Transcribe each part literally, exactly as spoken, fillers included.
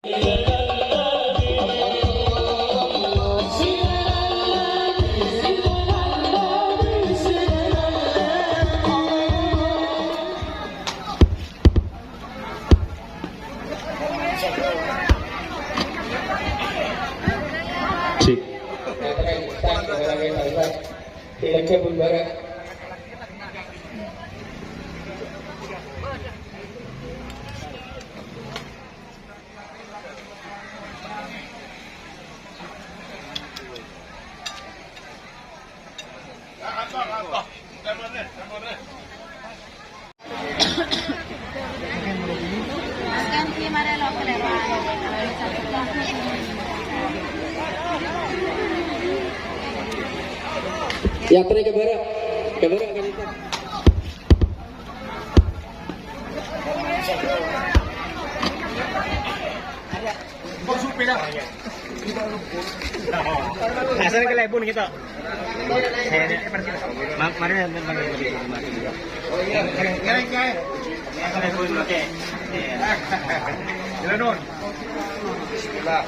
Cek. Yatra ka bârâ', ka bârâ' ka bârâ'. Asal ke lebur gitu. Ma-, mari, mari, mari, mari. Lebur, oke. Iya. Jalan, Nun. Bismillah.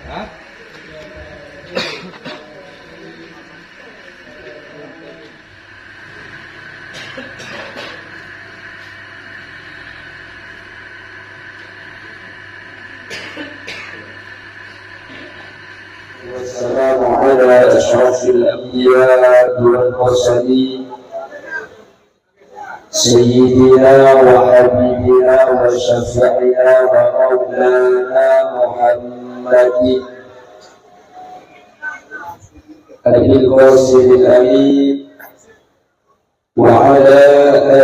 Hah? والسلام على أشرف الأنبياء والمرسلين، سيدنا وحبيبنا وشفيعنا ومولانا محمد أبي القاسم الأمين وعلى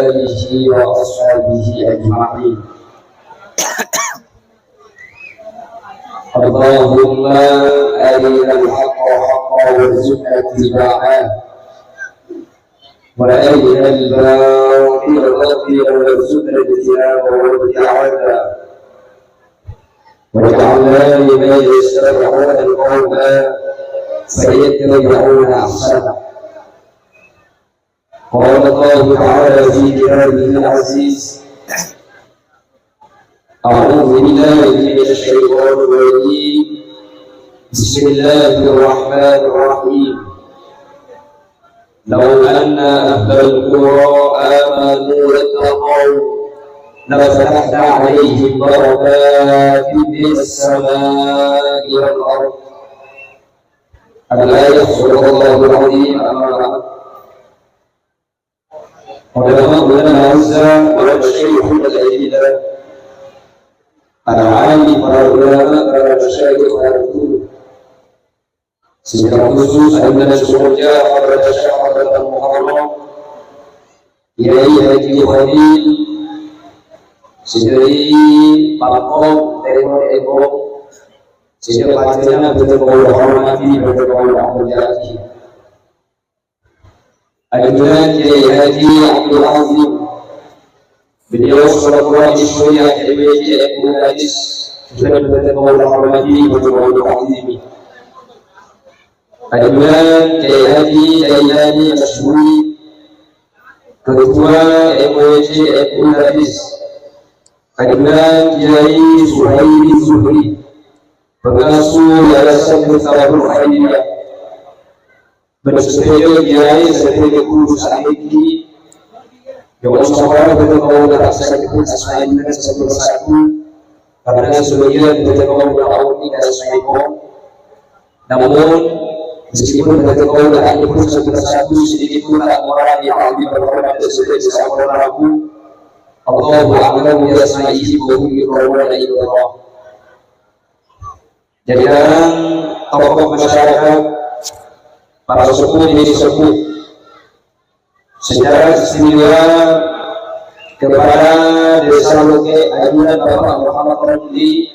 آله وأصحابه أجمعين. اللهم أرنا الحق حقا وارزقنا اتباعه، وأرنا الباطل باطلا وارزقنا اجتنابه وابتعاده، واجعلنا ممن يستمعون القول فيتبعون أحسنه. قال الله تعالى في كتابه العزيز: أعوذ بالله من الشيطان الرجيم. بسم الله الرحمن الرحيم. لو أن أهل القرى آمنوا واتقوا لفتحنا عليهم بركات من السماء والأرض. الآية. صدق الله العظيم. أما بعد. Ulama ulama Hamzah wa Syaikhul Aidillah. Para alim, para ulama, para masyayikh, para guru. Secara khusus, ajunan semuanya, Hadratus Syekh Hadratul Mukarram, Kiai Haji Khalil, sedari Pangkong, Timur Embong, sedari panjenengan betul kaula hormati, betul kaula muliakan. Ajunan Kiai Haji Abdul Azim, beliau selaku Rabi Surya M W C M U Gadis, juga betul kaula hormati, betul kaula azimi. Ajunan Kiai Haji Jailani Masyhuri, Ketua M W C M U Gadis. Ajunan Kiai Suhaili Zuhri, pengasuh Yayasan Miftahul Khairiyah. Bân sadhâjâ kiai, sadhâjâ ghuru saknèka, ya Allah, sampèyan bhâdhân kaulâ ta' bisa nyebut asmana satu persatu, karena sebagian bhâdhân kaulâ ta' onèng asmanèpon. Namun, meskipun bhâdhân kaulâ ta' nyebut satu persatu, sedikit pun ta' mengurangi ta'zim dan hormat dan sadhâjâ sampèyan rabu. Allahu a'lamu bi asma'ihi wa hum yuqarrabuna ila Allah. Jajaran tokoh masyarakat, para sepuh demi sepuh, secara istimewa kepada Desa Loke, ajunan Bapak Muhammad Romli,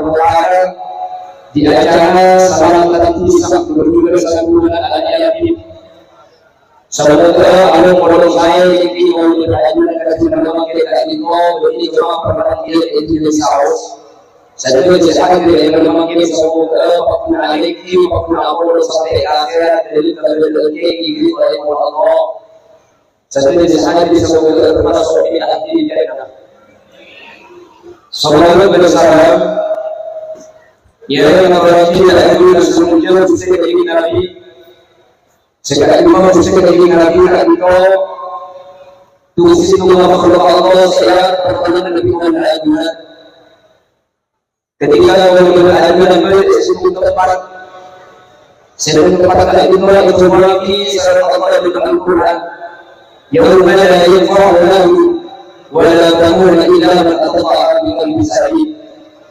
Subhanahu wa Ta'ala, di acara salam tadi sabab berguna sambungan al-yatim. Samoga Allah molong saè iki molong ajunan ka jenengan mangkèn ka'dinto, bânnè coma perhatian di desa Saos. Sadhâjâ hadir è dâlem mangkèn samoga paggun alènggi, paggun apolong sampè' ka akhèrat, dâlem kabâdâ'ân kèngèng ridho Allah. Sadhâjâ hadir samoga tamaso' è ahli jannah. Salawat bân salam, ya, yang abadi dan ajunan sè molja Ghustè Kanjeng Nabi. Sè ka'dimma Ghustè Kanjeng Nabi ka'dinto, Ghustè sèttong makhluk Allah sè èator ana'na Nabi Muhammad. Ketika Nabi Muhammad bâdâ è sèttong tempat, sèttong tempat ka'dinto èjhâuwâghi sareng Allah dâlem Al-Qur'an, "Yauma la yanfa'u malun wa la banuna illa man atallaha biqalbin salim."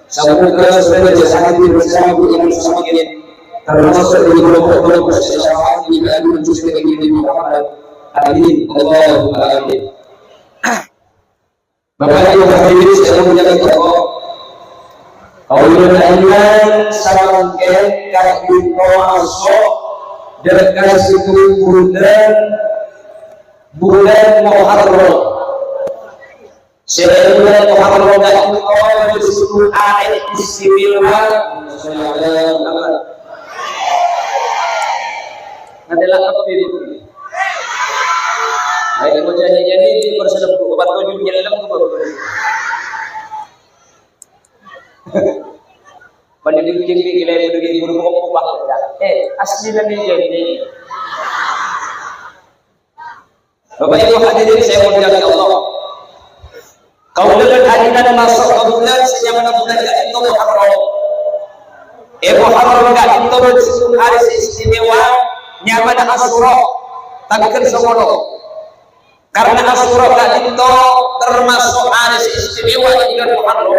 Samoga sadhâjâ sè hadir bersama dengan semakin termasuk di kelompok-kelompok syafaat di Nabi Muhammad. Amin. Allahumma amin. Bapak Ibu hadirin sè èmoljâ'aghi Allah, kaulâ nèng samangkèn ka'dinto maso' dâlem sèttong bulân, bulân Muharram. Sè bulân Muharram ka'dinto sèttong arè istimewa. Ngatela kabbhi. Ayo, bocah nyanyi di persen buku, empat tujuh nyelem ke bawah. Pada bikin di gila, udah di guru, kok, kok, kok, eh, asli Nabi jadi. Bapak Ibu hadirin sè èmoljâ'aghi Allah. Kaulâ bân ajunan maso' ka bulân sè nyamana bulân ka'dinto Muharram. È Muharram ka'dinto bâdâ sèttong arè sè istimewa, nyamana Asyura, tangghâl sapolo. Karna Asyura ka'dinto tamaso' arè sè istimewa è bulân Muharram.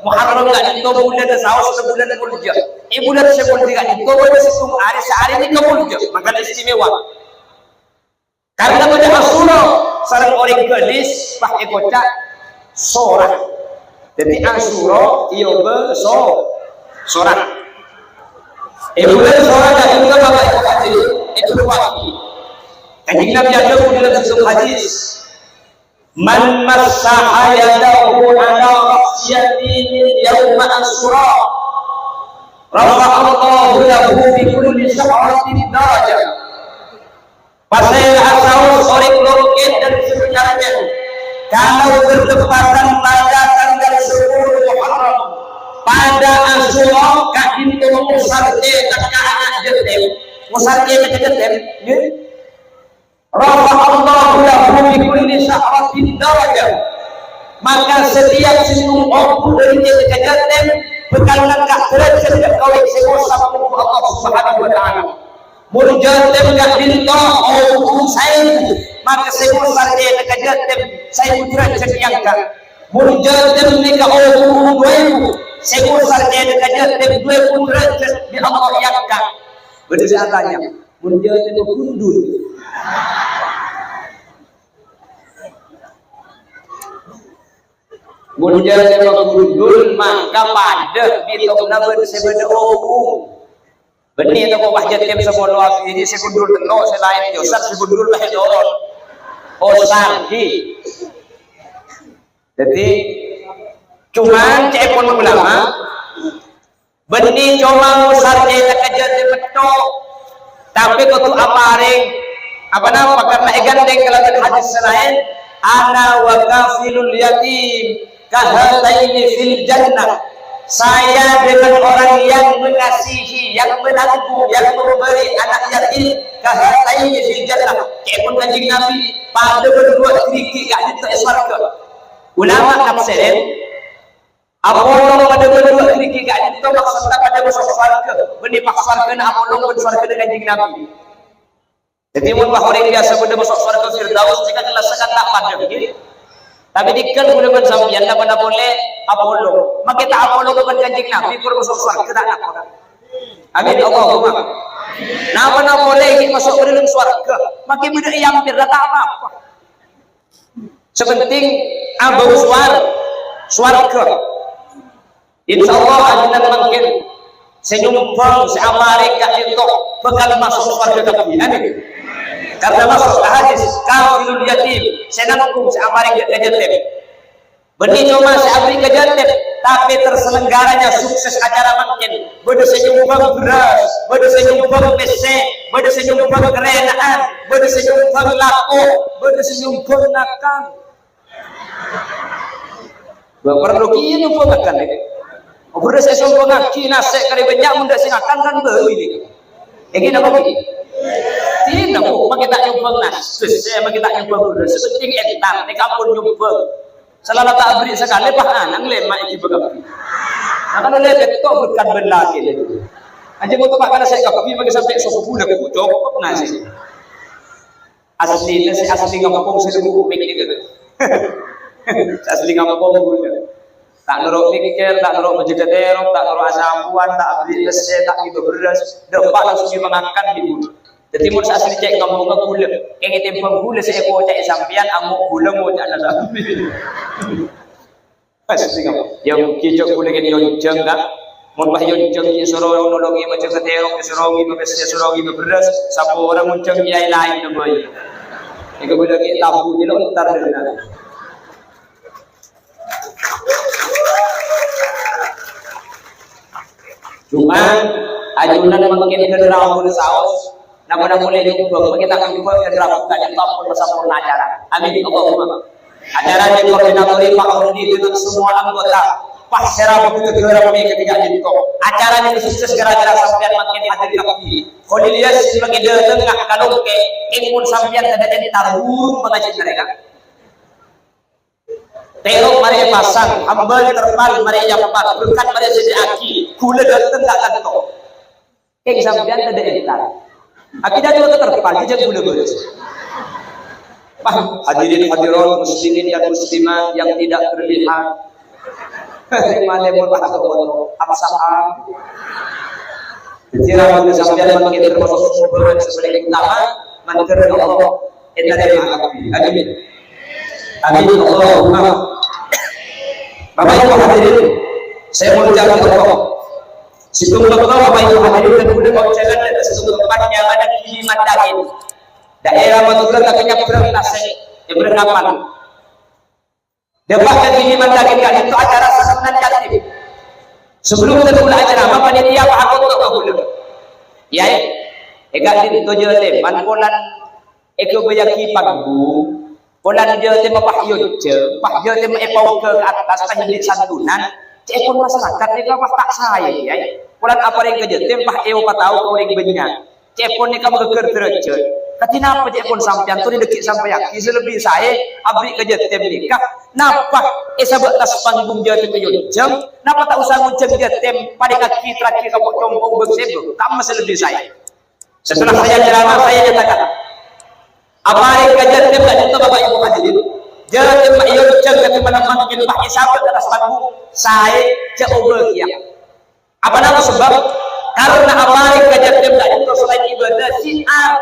Muharram ka'dinto bulân saos ka bulân molja. È bulân sè molja ka'dinto bâdâ sèttong arè sè arèna molja, mangkana istimewa. Karna bâdâ Asyura, sareng orèng Galis, pas èkoca' Sora. Dhâddhi Asyura, iyâ bâ so-, Sora. È bulân Sora ka'dinto Bapak Ibu hadirin, èdhâbuwâghi. Kanjeng Nabi adhâbu dâlem sèttong hadis, "Man massaha yadahu ala ra'si yatimin yauma Asyura, rafa'allahu lahu bi kulli sya'ratin darajah." Pasèra saos orèng longkèt dan sekitarnya, kalau bertepatan pada tanggal sepuluh Muharram, pada Asyura, ka'dinto mosar cètak ka ana' jhâtèm, mosar cètak ka jhâtèm, ngghi? Rafa'allahu lahu bi kulli sya'ratin darajah. Maka setiap sèttong obu dâri cètak ka jhâtèm bhâkal ngangka' dârâjhât ka orèng sè mosar, Allah Subhanahu wa Ta'ala. Mon jhâtèm ka'dinto obu saèbu, maka sè mosar cètak ka jhâtèm saèbu dârâjhât èangka'. Mon jhâtèm nèka obu duwâ èbu, sè mosar cètak ka jhâtèm duwâ èbu dârâjhât bi' Allah èangka'. Bâdâ sè atanya, "Mon jhâtèm gundul?" Mon jhâtèm gundul, maka padâ bitongna bân sè bâdâ obu. Bânnè toko pas jhâtèm sapolo abit, sè gundul tello', sè laèn èosar, sè gundul pas ètoron. Osar, ghi. Dhâddhi, cuman ca'èpon ulama, bânnè coma mosar cètak ka jhâtèm metto, tapè kodhu aparèng, apa napa, karna èghândhèng kalabân hadis sè laèn, "Ana wa kafilul yatim kahataini fil jannah." Saya dengan orang yang mengasihi, yang menanggung, yang memberi anak yatim, kahataini fil jannah. Ca'èpon Kanjeng Nabi, padâ bân duwâ' ghârighi' ka'dinto è sowarghâ. Ulama nafsirin, apolong padâ bân duwâ' ghârighi' ka'dinto maksodda padâ maso' sowarghâ, bân èpasowarghâna apolong bân sowarghâna Kanjeng Nabi. Dhâddhi, mon pas orèng biyasa padâ maso' sowarghâ Firdaus, sè kakellassa kan ta' padâ, ghi? Tapè dhika kaulâ bân sampèyan napa-napa polè apolong. Makkè ta' apolong bân Kanjeng Nabi, pur maso' sowarghâ ta' napa. Amin, Allahumma. Napa-napa polè ghi' maso' ka dâlem sowarghâ, makkè bâdâ è ampèrra ta' pa-apa. Sè pentèng abâu sowar-, sowarghâ. Insyaallah, ajunan mangkèn sè nyombhâng, sè aparèng ka'dinto bhâkal maso' sowarghâ kabbhi. Amin. Karna maso' ka hadis, kafilul yatim, sè nanggung, sè aparèng ka jâtèm. Bânnè coma sè aberri' ka jâtèm, tapè terselenggaranya sukses acara mangkèn. Bâdâ sè nyombhâng bherrâs, bâdâ sè nyombhâng pèssè, bâdâ sè nyombhâng karèna'an, bâdâ sè nyombhâng lako, bâdâ sè nyombhâng ngakan. Bâ, parlo kèya nyombhâng ngakan, ya. Bherrâs èsombhângaghi, nasè' karè bânnya', mon ta' sè ngakan kan bâli, nèka. Èngghi napa, ghi? Dinah, Bu, makkè ta' nyombhâng nasè', makkè ta' nyombhâng bherrâs. Sè pentèng entar, nèka ampon nyombhâng. Sala la ta' aberri' sakalè, pas ana'na lèma' èghibâ kabbhi. Nah, kan ollè pètto' berkat bân lakè. Ajjhâ' ngoto' pa' kana sè kabbhi, makkè sampè' sobbhu, la, Bu, cokop nasè'. Aslina sè asli ngampong sè lebur mik nèka. Sè asli ngampong ghulâ. Ta' noro' mèkkèr, ta' noro' majâgâ tèrop, ta' noro' asapowan, ta' aberri' pèssè, ta' ngibâ bherrâs, dâpa' langsung èpangakan bi' ghulâ. Dhâddhi mon sè asli cè' ngammongnga ghulâ, kèng ètèmbhâng ghulâ sè èkoca'è sampèyan, ammo' ghulâ ngoca'na sampèyan. Asli ngampong. Ya mungkin cè' ghulâ kèng èyonjhâng, Ka'. Mon pas èyonjhâng, èsoro nolongè majâgâ tèrop, èsoro ngibâ pèssè, èsoro ngibâ bherrâs, saporana ngonjhâng kèyaè laènna bhâi. Èkabâlâ'aghi tabu' jâ' lontar dâlem. Coma, ajunan mangkèn ghân rabu saos, napa-napa polè nyombhâng, makkè ta' nyombhâng ghân rabu ka'dinto ampon masamporna acara. Amin, Allahumma. Acara nèka dikoordinatori Pak Rudi dengan semua anggota. Pas sè rabu ghâ-, ghârâmma ka'dinto. Acara nèka sukses gara-gara sampèyan mangkèn hadir kabbhi. Khalil Yasin mangkèn dâteng nga' kalongkè, èngkon sampèyan tadâ' entar burung pangajiyân mereka. Tèrop marè èpasang, ambâli terpal marè èyappat, berkat marè èsadhiyâ'aghi, ghulâ dâteng ta' kanto. Kèng sampèyan tadâ' entar. Akidâ coma terpal, jhâ' ghulâ bârâs. Wah, hadirin hadirat muslimin dan muslimat yang tidak terlihat. Malè mon pas to apsaan. Jhâ' ghulâ sampèyan mangkèn termasuk sumber sè palèng utama, mandhâr Allah. Ètarèma kabbhi. Amin. Amin. Allahumma. Bapak Ibu hadirin, sè èmoljâ'aghi Allah. Sèttong bâkto, Bapak Ibu hadirin, kaulâ koca'an dâ' sèttong tempat nyamana Gili Mandagin. Daerah Madhurâ, tapè nyabbrâng tasè', nyabbrâng kapal. Dâpa' ka Gili Mandagin ka'dinto acara santunan yatim. Sebelum kaulâ acara, panitia pas akonto' ka kaulâ. Yâ, è ka'dinto jhâ' lèman polana èghâbâyyâghi panggung, polana jhâ' tèmma pas èyonjhâng, pas jhâ' tèmma èpaongghâ ka attas, pas èbâghi santunan, ca'èpon masyarakat nèka pas ta' saè, yâ. Polana aparèng ka jhâ' tèmma pas èopatao ka orèng bânnya'. Ca'èpon nèka maghâggâr dârâjhât. Kadhi napa ca'èpon sampèyan, torè dhâggi' sampèyaghi sè lebbi saè aberri' ka jhâ' tèmma nèka? Napa è sabâ' attas panggung jhâ' tèmma èyonjhâng? Napa ta' osa ngonjhâng jhâ' tèmma, parèngaghi terraghi ka po'-compo' bâng sèbâ? Kamma sè lebbi saè? Setelah saya ceramah, saya nyatakan, aparèng ka jhâ' tèmma ka'dinto, Bapak Ibu hadirin, jhâ' tèmma èyonjhâng ka tèmma mangkèn pas è sabâ' attas panggung, saè jhâ' obâ kèya. Apa napa sebab? Karena aparèng ka jhâ' tèmma ka'dinto salaèn ibadah, syiar.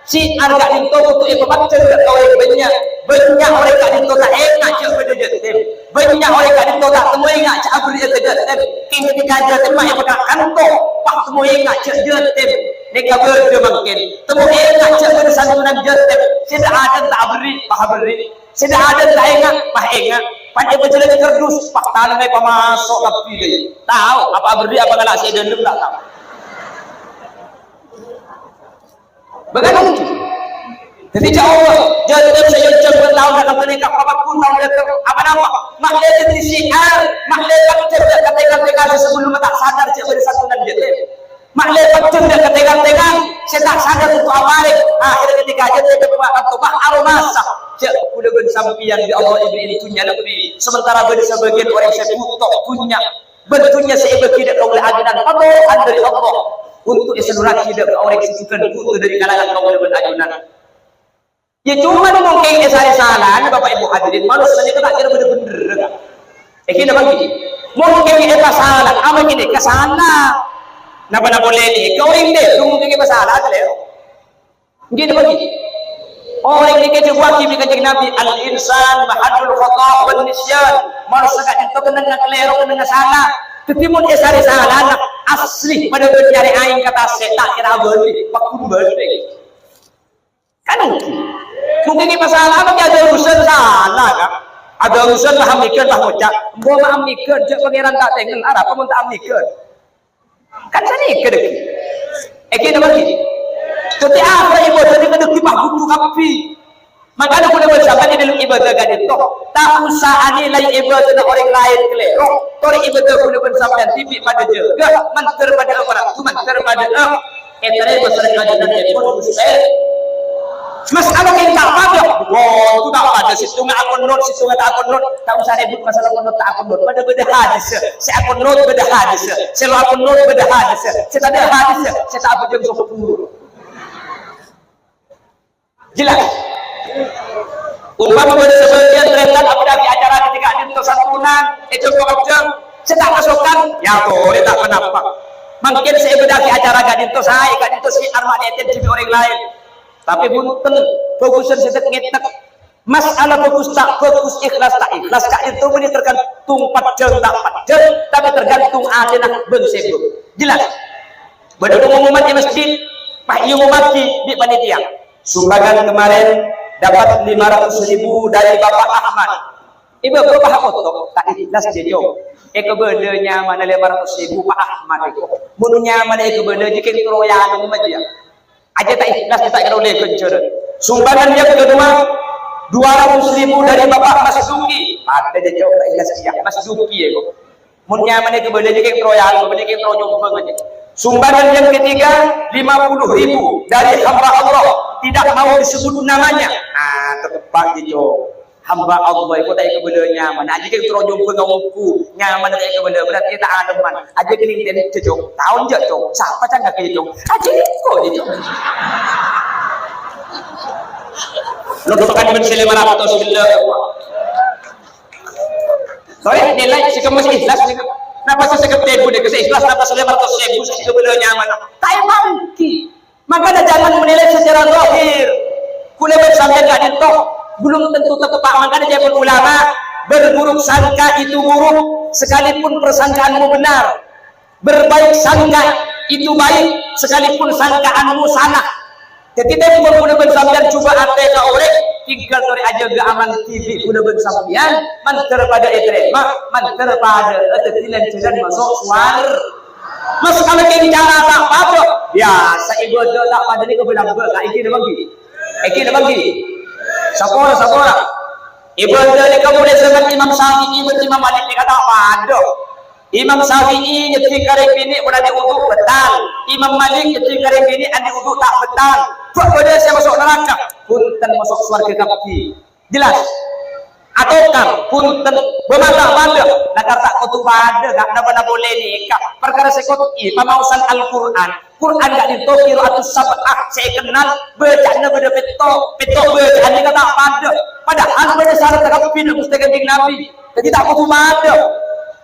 Syiar ka'dinto kodhu èpamajjhâr ka orèng bânnya'. Bânnya' orèng ka'dinto ta' enga' jhâ' bâdâ jhâ' tèmma. Bânnya' orèng ka'dinto ta' temmo enga' jhâ' aberri'â ka jhâ' tèmma. Kèng ketika jhâ' tèmma èpakakanto, pas temmo enga' jhâ' jhâ' tèmma. Nèka bâdâ mangkèn. Temmo enga' jhâ' bâdâ santunan jhâ' tèmma. Sè ta' adâ' ta' aberri', pas aberri'. Sè ta' adâ' ta' enga', pas enga'. Pas èpajhâlâni kardus, pas tanangnga èpamaso' kabbhi dâi. Tao, apa aberri' apa ngala' sè è dâlem, ta' tao. Bâkal mungkin. Dhâddhi, jhâ' Allah, jhâ' sè nyonjhâng bân taon dhâteng ghânèka, papaghun taon dhâteng. Apa napa? Ma' lè dhâddhi syiar, ma' lè pajhât dhâ' ka tèngal-tèngal sè sabellunna ta' sadar jhâ' bâdâ santunan yatim. Ma' lè pajhât dhâ' ka tèngal-tèngal sè ta' sadar onto' aparèng. Akhèrra ketika yatim, ma' kanto ma' aromasa. Jhâ' kaulâ bân sampèyan, ya Allah, èberri'i dhunnya lebbi, sementara bâdâ sabâgiyân orèng sè bhuto dhunnya. Bân dhunnya sè èbâghi dhâ' kaulâ ajunan, patoro'an dhâri Allah, onto' èsalurraghi dhâ' ka orèng sè jhughân bhuto dhâri kalangan kaulâ bân ajunan. Ya, coma mon kèng èsarè salana, Bapak Ibu hadirin, manossa nèka ta' kèra bhender-bhender, kan? Èngghi napa èngghi? Mon kèng èpasala, ama kènè kasala. Napa-napa polè nèka orèng dhâlem mon kèng èpasala, kalèro. Èngghi napa èngghi? Orèng nèka èdhâbuwaghi bi' Kanjeng Nabi, "Al-insan mahallul khata' wan nisyan." Manossa ka'dinto kennengnganna kalèro, kennengnganna sala. Dhâddhi, mon èsarè salana, asli padâ bân nyarè aèng ka tasè', ta' kèra abâli, paghun bâli. Kan èngghi. Mon kèng èpasala, apa kèya adhârusan sala, kan? Adhârusan la amèghân, la ngoca'. Embu ma' amèghân, jhâ' Pangèran ta' tèngèl, arapa mon ta' amèghân? Kan sanèka dhâggi'. Èngghi napa èngghi? Dhâddhi, akhèrra ibâdâ nèka dhâggi' pabudhu kabbhi. Mangkana kaulâ bân sampèyan è dhâlem ibâdâ ka'dinto, ta' osa anilai ibâdâna orèng laèn kalèro, torè ibâdâ kaulâ bân sampèyan dhibi' padâ jâgâ, mandhâr padâ aparadhu, mandhâr padâ ètarèma sareng ajunanèpon Ghustè. Mas'ala kèng ta' padâ. Wah, itu ta' padâ. Sèttongnga akonot, sèttongnga ta' akonot. Ta' osa rèbut masalah konot ta' akonot. Padâ bâdâ hadis. Sè akonot bâdâ hadis. Sè lo akonot bâdâ hadis. Sè tadâ' hadis, sè ta' abhâjâng sobbhu. Jelas? Umpama bâdâ sabâgiyân tarètan abâdâ'aghi acara ketika ka'dinto santunan, è jhâng-pajhâng, sè ta' kasokan, ya torè ta' ponapa. Mangkèn sè èbâdâ'aghi acara ka'dinto saè, ka'dinto sè arma'na ètèn dhibi' orèng laèn. Tapè bhunten, bhâghusân sè tek-ngètek. Mas'ala bhâghus ta' bhâghus, ikhlas ta' ikhlas, ka'dinto bânnè tergantung pajhâng ta' pajhâng, tapè tergantung atèna bân sèbâ. Jelas? Bâdâ pengumuman è masjid, pas èomomaghi bi' panitia. Sumbangan kemarin dapat lima ratus ribu dari Bapak Ahmad. Ibu, Bapak Ahmad, ta' ikhlas jâ, Cong. Èkabâlâ nyamana lima ratus ribu Pak Ahmad èko. Mon nyamana èkabâlâ jâ kèng terro èanom jâ. Ajâ ta' ikhlas, ta' èkarollè ghânjhârân. Sumbangan yang kedua, dua ratus ribu dari Bapak Mas Duki. Padâ jâ, Cong, ta' ikhlas jâ. Mas Duki èko. Mon nyamana èkabâlâ jâ kèng terro èanom, bânnè kèng terro nyombhâng jâ. Sumbangan yang ketiga, lima puluh ribu dari hamba Allah, tidak mau disebut namanya. Nah, teppa' jâ, Cong. Hamba Allah èko ta' èkabâlâ nyamana. Ajâ kèng terro nyombhâng ongghu. Nyamana ta' èkabâlâ, berarti ta' alemman. Ajâ kèng tènè jâ, Cong. Taon jâ, Cong. Sapa cangkak jâ, Cong? Ajâ kèng ko jâ, Cong. Lo tokan men sè lima ratus, billah. Torè nilai sè kemma sè ikhlas nèka. Napa sè sèket èbu nèka sè ikhlas, napa sè lima ratus èbu sè èkabâlâ nyamana? Ta' èmangghi. Mangkana jangan menilai secara zahir. Kaulâ bân sampèyan ka'dinto belum tentu teppa'. Mangkana ca'èpon ulama, berburuk sangka itu buruk, sekalipun persangkaanmu benar. Berbaik sangka itu baik, sekalipun sangkaanmu salah. Dhâddhi, tempon kaulâ bân sampèyan jhubâ' atè ka orèng, tinggal torè ajâgâ amal dhibi' kaulâ bân sampèyan, mandhâr padâ ètarèma, mandhâr padâ dhâddhi lan-jhâlân maso' sowar-, Mas'ala kèng cara ta' padâ, biyasa ibâdâ ta' padâ nèka bâlâmbâ, ka èngghi napa èngghi? Èngghi napa èngghi? Sapora, sapora. Ibâdâ nèka mulai zaman Imam Syafi'i bân Imam Malik nèka ta' padâ. Imam Syafi'i nyeddhi ka rèng binè' mon andi' wudu' bhâtal. Imam Malik nyeddhi ka rèng binè' andi' wudu' ta' bhâtal. Bâ' bâdâ sè maso' naraka. Bhunten, maso' sowarghâ kabbhi. Jelas? Atokar, bhunten, bâ' mata padâ. Lakar ta' kodhu padâ, ta' napa-napa polè nèka. Parkara sè kodhu, pamaosan Al-Qur'an. Qur'an ka'dinto qira'atus sab'ah sè èkennal, bâca'anna bâdâ pètto', pètto' bâca'an nèka ta' padâ. Padahal bâdâ sarat kabbhi dhâ' Ghustè Kanjeng Nabi. Dhâddhi ta' kodhu padâ.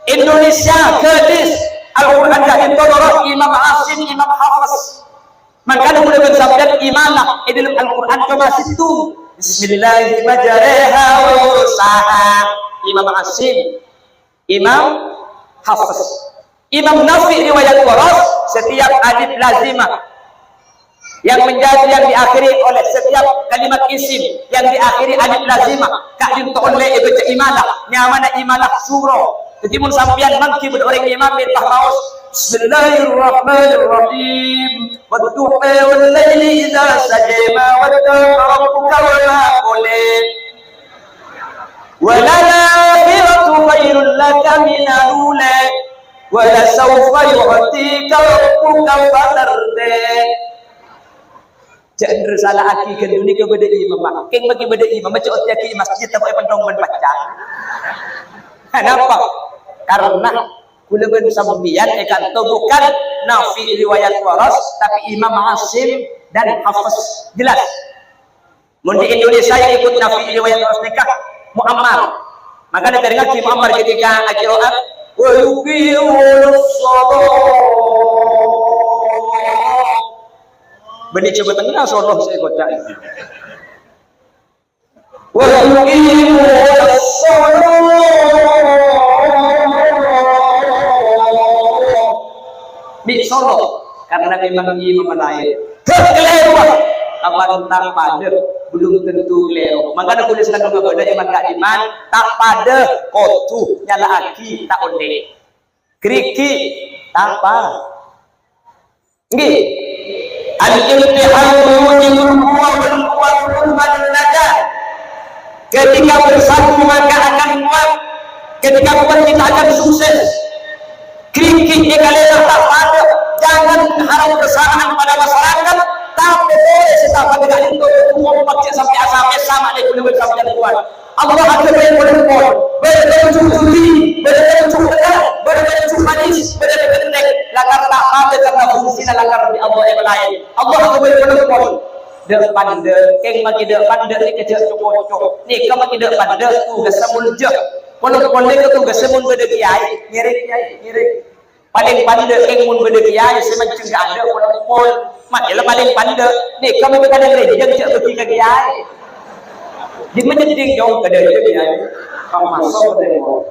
Indonesia, Gadis, Al-Qur'an ka'dinto noro' Imam Hasim, Imam Hafs. Mangkana kaulâ bân sampèyan imalah è dhâlem Al-Qur'an coma sèttong. Bismillahirrahmanirrahim. Imam Hasim, Imam Hafs. Imam Nafi' riwayat Waras, setiap alif lazimah yang menjadi, yang diakhiri oleh setiap kalimat isim yang diakhiri alif lazimah, ka'dinto ollè èbâca imalah, nyamana imalah suro. Dhâddhi, mon sampèyan mangghi bâdâ orèng ngimami, pas maos, "Bismillahirrahmanirrahim. Wadduha wal laili idza saja, ma wadda'aka rabbuka wa ma qala. Wa lal akhiratu khairul laka minal ula. Wa la sawfa yu'tika rabbuka fatarda." Jhâ' èndersala'aghi ghâllu nèka bâdâ imam, Pak. Kèng maghi bâdâ imam, jhâ' ottèyaghi è masjid, tamoy è penthong bân pacca. Kenapa? Karena kaulâ bân sampèyan è kanto bukan nafi' riwayat Waras, tapi Imam Asim dan Hafs. Jelas? Mon di Indonesia yang ikut nafi' riwayat Waras nèka Muammar. Maka dâteng ngajhi Muammar ketika qiraat, "Wa yuqimus shalah." Bânnè Jawa Tengah, Solo sè koca'. "Wa yuqimus shalah." Bi' Solo, karena memang imam laèn. Kalèro, kapan ta' padâ, belum tentu kalèro. Mangkana kaulâ sennengnga bâdâ iman ka'dimman, ta' padâ, kodhu nyala'aghi, ta' ollè. Ghârighi', ta' apa? Ngghi. Al-imtihanu yujibul quwwa wal quwwatu tadmanun najah. Ketika bersatu maka akan kuat. Ketika kuat kita akan sukses. Ghârighi' è kalèro ta' padâ. Jangan harap persamaan pada masyarakat. Tapè polè sè ta' padâ ka'dinto kompak jhâ' sampè' asapè sama lè guna sampèyan kuat. Allah aghâbây polè-polè, bâdâ toju' judi, bâdâ toju' tèka, bâdâ toju' manis, bâdâ kèntek, lakar ta' matè karna fungsina lakar bi' Allah èbâlâi. Allah aghâbây polè-polè. Dâ'-pandâ', kèng maghi dâ'-pandâ' nèka jhâ' co-koco. Nèka maghi dâ'-pandâ' tugassa molja. Polè-polè nèka tugassa mon bâdâ kèyaè, ngèrèng kèyaè, ngèrèng. Palèng pandâ' kèng mon bâdâ kèyaè sè manjheng ka andâ' polè-polè. Makè la palèng pandâ'. Nèka mangkè palèng rènjhâng jhâ' bâghi ka kèyaè. Dimma nyeddhing jhung ka dâjâ kèyaè. Pamaso' polè-polè.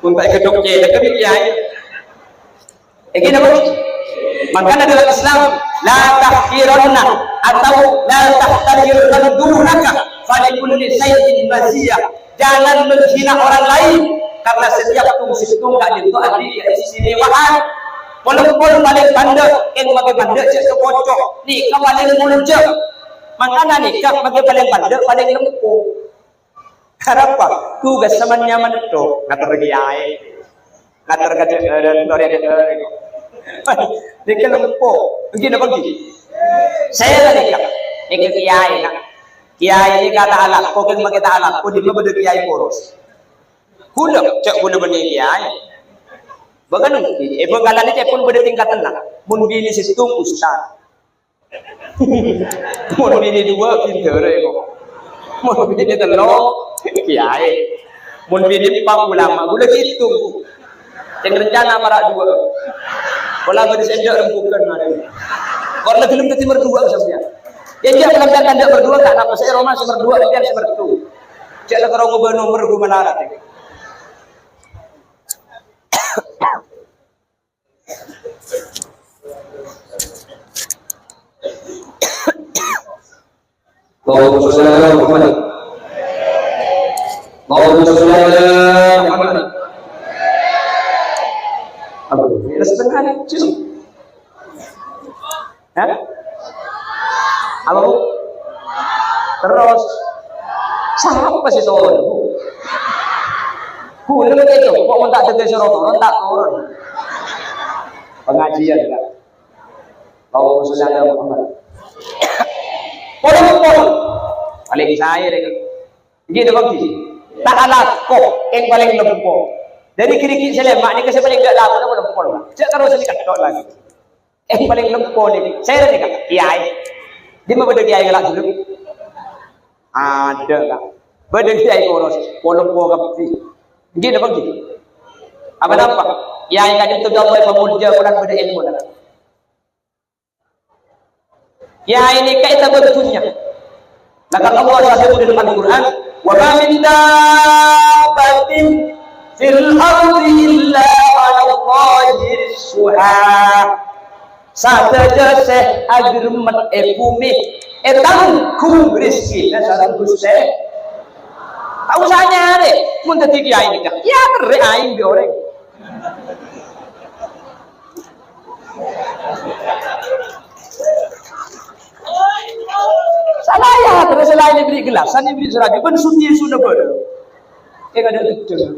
Mon ta' èghâdhuk cèthak ka kèyaè. Èngghi napa? Mangkana dalam Islam, la tahqiranna atau la tahtaqiranna dunaka, fa li kulli syai'in maziyah. Jangan menghina orang lain, karena setiap tung-sèttong ka'dinto andi' keistimewaan. Polè-polè palèng pandâ', kèng maghi pandâ' jhâ' co-koco, nèka palèng molja. Mangkana nèka maghi palèng pandâ', palèng lempo. Arapa? Tugas saman-nyaman to, ngater kèyaè. Ngater ka dâ-, dâ-, dâ-, dâ-, nèka lempo. Èngghi napa èngghi? Sèra nèka. Nèka kèyaè, Kak. Kèyaè nèka ta' alako, kèng maghi ta' alako, dimma bâdâ kèyaè poros. Kaulâ, jhâ' kaulâ bânnè kèyaè. Bhâkal èngghi, è Bhângkalan nèka pon bâdâ tingkatanna. Mon binè sèttong, ustad. Mon binè duwâ', bhindhârâ, kok. Mon binè tello', kèyaè. Mon binè empa', ulama. Kaulâ ghitong. Sè rencana para' duwâ'. Pola bâdâ sè endâ' rembughân, mara. Kor la ghellem dhâddhi merduwâ sampèyan. Yâ, iyâ, sampèyan endâ' merduwâ, ta' napa, sè roma sè merduwâ, sampèyan sè merdu. Jhâ' la terro ngobâ nomer, gu malarat. Allahumma shalli ala Muhammad. Allahumma shalli ala Muhammad. Aduh, ini setengah jam. Hah? Apa, Bu? Terros. Sapa sè toron, Bu? Bulâ kèto, kok mon ta' dhâddhi soro toron, ta' toron. Pengajian, Kak. Allahumma sholli ala Muhammad. Pon-pon. Palèng saè rè. Ghi, napa ghi? Ta' alako, sè palèng lempo. Dhâri ghi-righi sè lèma' nèka sè palèng ta' alako napa lempo, Kak? Jhâ' terros sè kèto' lagi. Eh, palèng lempo nèka. Sèra nèka, kèyaè. Dimma bâdâ kèyaè ngala' jhuluk? Adâ, Kak. Bâdâ kèyaè poros, polong po kabbhi. Ghi napa ghi? Apa-napa? Kèyaè ka'dinto bi' Allah èpamolja polana bâdâ èlmona. Kèyaè nèka ètabâng dhunnya. Maka Allah sè adhâbu dalam Al-Qur'an, "Wa ma min dabbatin fil ardi illa 'alallahi rizquha." Sadhâjâ sè aghâremmet è bhumè, ètanggung rejhekkèna sareng Ghustè. Ta' osa nyarè. Mon dhâddhi kèyaè nèka, èyaterrè aèng bi' orèng. Sala èyaterrè, sala èberri' gellasan, èberri' sarabi, bân sudi suna bârâ. Kèng adâ' ghedhâng.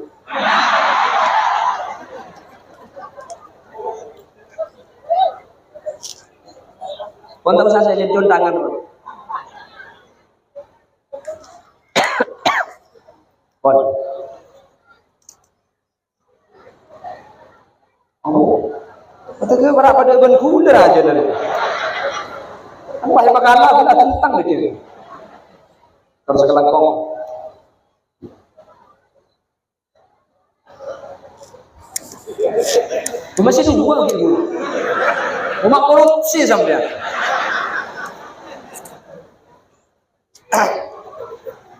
Pon terros sasè jhunjhung tangan. Pon. Oh. Kata gue, "Para padâ bân ghulâ rajâ nèka." Apa yang bakal aku tentang gitu. Terros kalangkong. Cuma sih dua gitu. Cuma korupsi sampeyan.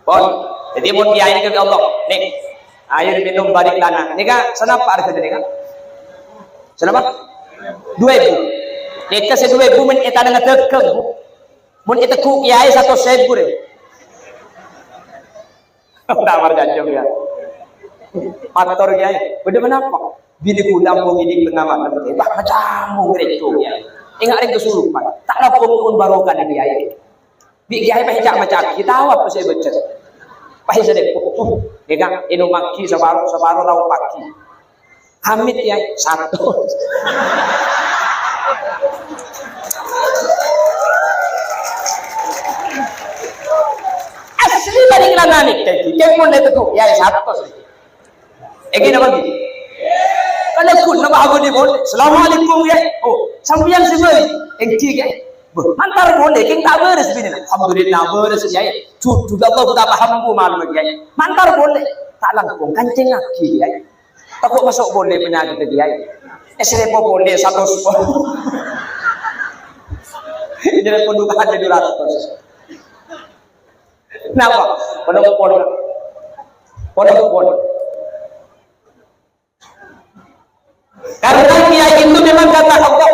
Pon. Dhâddhi mon kèyaè nèka bi' Allah, "Nè', ayo minum bâri' lana." Nèka sanapa arghâna nèka? Sanapa? Dua èbu. Nèka sè dua èbu mon ètanangnga dhâghâng, Bu. Mon ètegghu' kèyaè satos èbu rè. Ta' parcajâ, ya. Mator kèyaè, "Bâdâ ponapa?" "Binè ghulâ ampon ngèdhing tengnga malem, Kè. Pas macammo ngrèco, Kèyaè. Enga' rèng kesurupan. Ta' langkong nyo'on barokana, Kèyaè." Bi' kèyaè pas èca'-maca'aghi, tao apa sè èbâca. Pas èsarè, "Oh, oh, nèka ènomaghi saparo, saparo laompaghi." "Amit, Kèyaè." "Satos." Asli bâdâ ngelanani, Kèyaè. Kèng mon ètegghu', Kèyaè, satos. Èngghi napa, èngghi? Kalagghuna Pak Abudi polè. "Assalamualaikum, Kèyaè." "Oh, sampèyan sè bâli?" "Èngghi, Kèyaè." "Bâh, mantar polè, kèng ta' bârâs binèna." "Alhamdulillah, bârâs, Kèyaè. Judhu Allah, ta' paham, Bu, malem, Kèyaè. Mantar polè." "Ta' langkong, kancèngaghi, Kèyaè. Tako' maso' polè panyakèddhâ, Kèyaè." Èsarè polè satos pon. Èsarè pon bukan jadi ratos. Napa? Padâ pon. Padâ pon. Karena kèyaè itu memang kata Allah,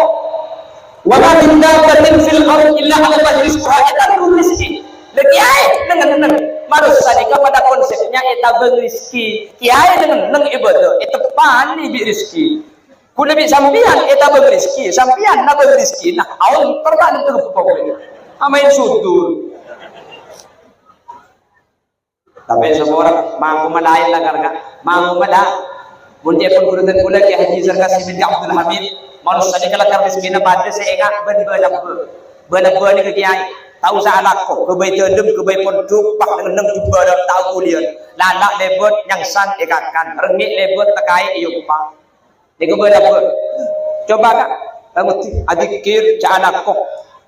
"Wa ma min dabbatin fil ardi illa 'ala Allahi rizquha." Ètabâng rezeki. Lah, kèyaè, neng-neng. Manossa nèka padâ konsepnya ètabâng rezeki. Kèyaè neng-neng ibadah, èteppanè bi' rezeki. Ghulâ bi' sampèyan ètabâng rezeki, sampèyan nabâng rezeki. Nah, aon pertanyaan terpok. Amain sudur. Tapè saporana, mangkoma laèn la, karna mangkoma la. Mon ca'èpon ghuru dhân kaulâ, Kèyaè Haji Zarkasi binti Abdul Hamid, manossa nèka lakar rezekkina padâ sè enga' bân bâlâbbhâ. Bâlâbbhâ nèka kèyaè, ta' osa alako, ghâbây dâlem, ghâbây pondhuk, pas neng-neng jhubbâ ta' okuliyân. Lala' lèbât nyangsang èkakan, rengngè' lèbât takaè èyompa. Nèko bâlâbbhâ. Coba, Ka', kamu di-, adzikir, jhâ' alako.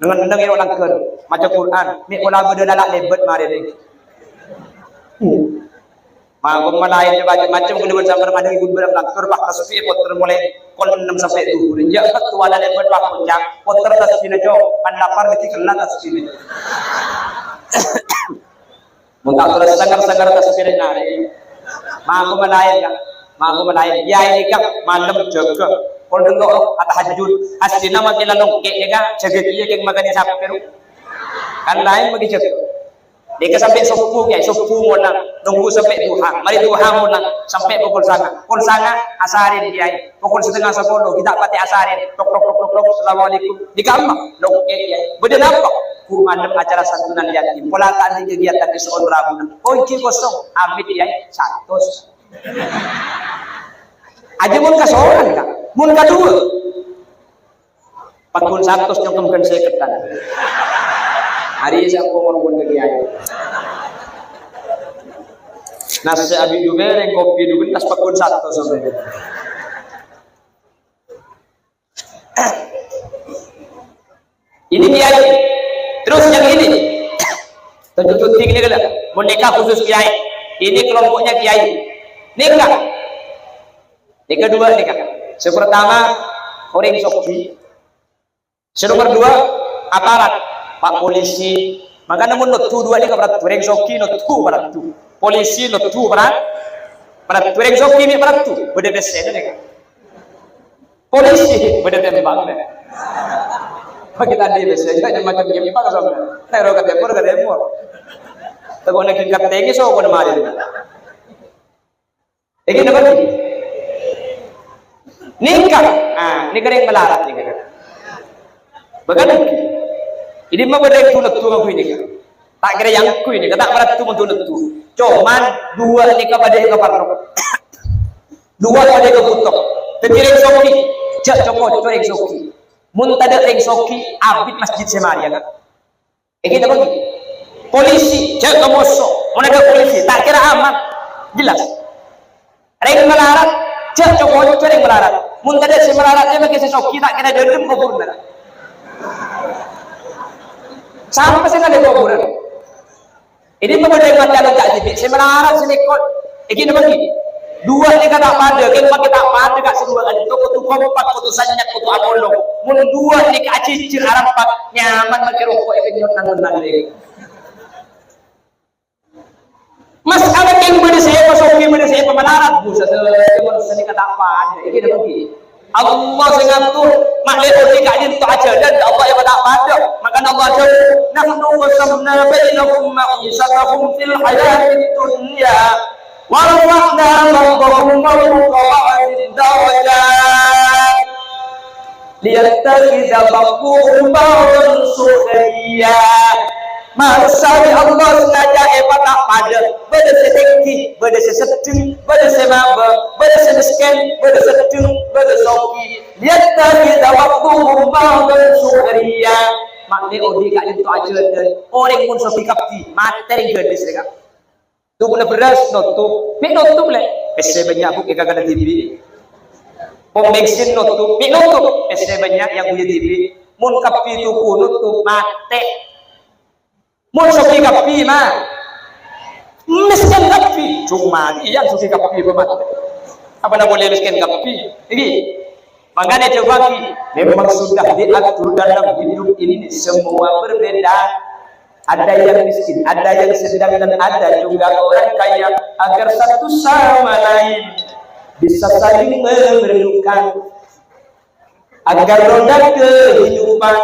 Neng-enneng è langghâr, maca Qur'an. Mè' pola bâdâ lala' lèbât marè nèko. Hmm. Mangkoma laèn coba macem-macem, ghulâ bân sampèyan mandeng ibu bârâmma langghâr, pas tasbih potèr molaè pokol ennem sampè' dhuhur. Enjâ' pas tuwala lèbât pas ponca', potèr tasbihna, Cong. Kan lapar, nèko kella tasbihna. Mon ta' terros sengnger-sengnger tasbih narè. Mangkoma laèn, Ka'. Mangkoma laèn. Yâ, nèka malem jâgâ. Pon dulu atahajjud. Astina makkè la longkè' nèka jâgâ kèya kèng makanè sapè ro. Kan laèn makkè jâgâ. Nèka sampè' sobbhu, Kèyaè. Sobbhu molang. Nunggu sampè' duha. Marè duha molang. Sampè' pokol sanga. Pokol sanga asarèn, Kèyaè. Pokol satengnga sapolo, ghi' ta' patè asarèn. Tok, tok, tok, tok, tok. Assalamualaikum. Di kamma? Longkè', Kèyaè. Bâdâ napa? Bu, malem acara santunan yatim. Pola ta' andi' kegiatan è so'on rabuna. Kunci kosong. Amit, Kèyaè. Satos. Ajâ mon kasorang, Ka'. Mon kaduwâ. Pagghun satos nyongkem ghân sèkèdhân. Arè sè ampon mon Kèyaè. Nasè' abi' du bèrèng, kopi du gennas, pagghun satos sampèyan. Ini Kèyaè. Terus yang ini. Tunjuk syuting ini dulu. Boneka khusus Kèyaè. Ini kelompoknya Kèyaè. Nèka. Nèka dua nèka. Sè pertama, orèng soghi. Sè nomor dua, aparat. Pak polisi. Makana mon nodhu dua nèka parattu. Orèng soghi nodhu parattu. Polisi nodhu parat-, parattu. Orèng soghi mè' parattu. Bâdâ pèssèna nèka. Polisi, bâdâ tèmbang, nè. Bagi tadi, biasa, kita macam gempang sampai. Nèro ka tèmor, ka tèmor. Tako' nèng kèng katèngè, so, kono mari. Iki napa, Ki? Nèka. Ah, nèka rèng malarat nèka. Bahkan, ini mah bâdâ è Tuladu aku ini, Kak. Ta' kèra yang aku ini, Kak. Ta' maraddhu mon Tuladu. Cuman, dua nèka padâ èkaparlo. Dua padâ èkabhuto. Dhâddhi rèng soghi, jhâ' co-ngoco rèng soghi. Mon tadâ' rèng soghi, abit masjid sè marèya, Kak. Iki napa, Ki? Polisi, jhâ' ka moso. Mon adâ' polisi, ta' kèra aman. Jelas. Rèng malarat, jhâ' co-ngoco rèng malarat. Mon tadâ' sè malarat, jhâ' makè sè soghi, ta' kèra dâlem kobhurânna. Sampè' sè ngalè kobhurân. Ini pembedaan macam ca'na dhibi', sè malarat, sè lèkot. Iki napa, Ki? Dua nèka ta' padâ, kèng makè ta' padâ, Kak, sè dua kali. Itu kodhu kompak, kodhu sanyat, kodhu apolong. Mon dua nèka ajhijhir arampak, nyaman makè roko' èkenyot nang-nang. Masalah kèng bâdâ sè èpasoghi, bâdâ sè èpamalarat, Bu, sadhâjâ manossa nèka ta' padâ. Iki napa, Ki? Allah sè ngatur, ma'lè odi ka'dinto ajhâlân, Allah èpata' padâ. Mangkana Allah adhâbu, "Nahnu qasamna bainahum ma'ishatahum fil hayatid dunya, wa rafa'na ba'dahum fawqa ba'din darajat." Liyattakhidha ba'dhuhum ba'dhan sukhriya. Manossa bi' Allah sangaja èpata' padâ, bâdâ sè tèngghi, bâdâ sè seddheng, bâdâ sè mabâ, bâdâ sè mèskèn, bâdâ seddheng, bâdâ soghi. Liyattakhidha ba'dhuhum ba'dhan sukhriya. Ma'lè odi ka'dinto ajhâlân, orèng mon soghi kabbhi, matè rèng ghâdhis rèya, Kak. Tokona bherrâs notop, mè' notop, lè'. Pèssè bânnya', Bu, èkakana dhibi'. Pom bensin notop, mè' notop. Pèssè bânnya' èangghuyâ dhibi'. Mon kabbhi toko notop, matè. Mon soghi kabbhi, ma. Mèskèn kabbhi. Coma, iyâ soghi kabbhi, Bu, matè. Apa na polè mèskèn kabbhi? Iki. Makanya coba, Ki, memang sudah diatur dalam hidup ini semua berbeda. Ada yang miskin, ada yang sedang, dan ada juga orang kaya, agar satu sama lain bisa saling memerlukan, agar roda kehidupan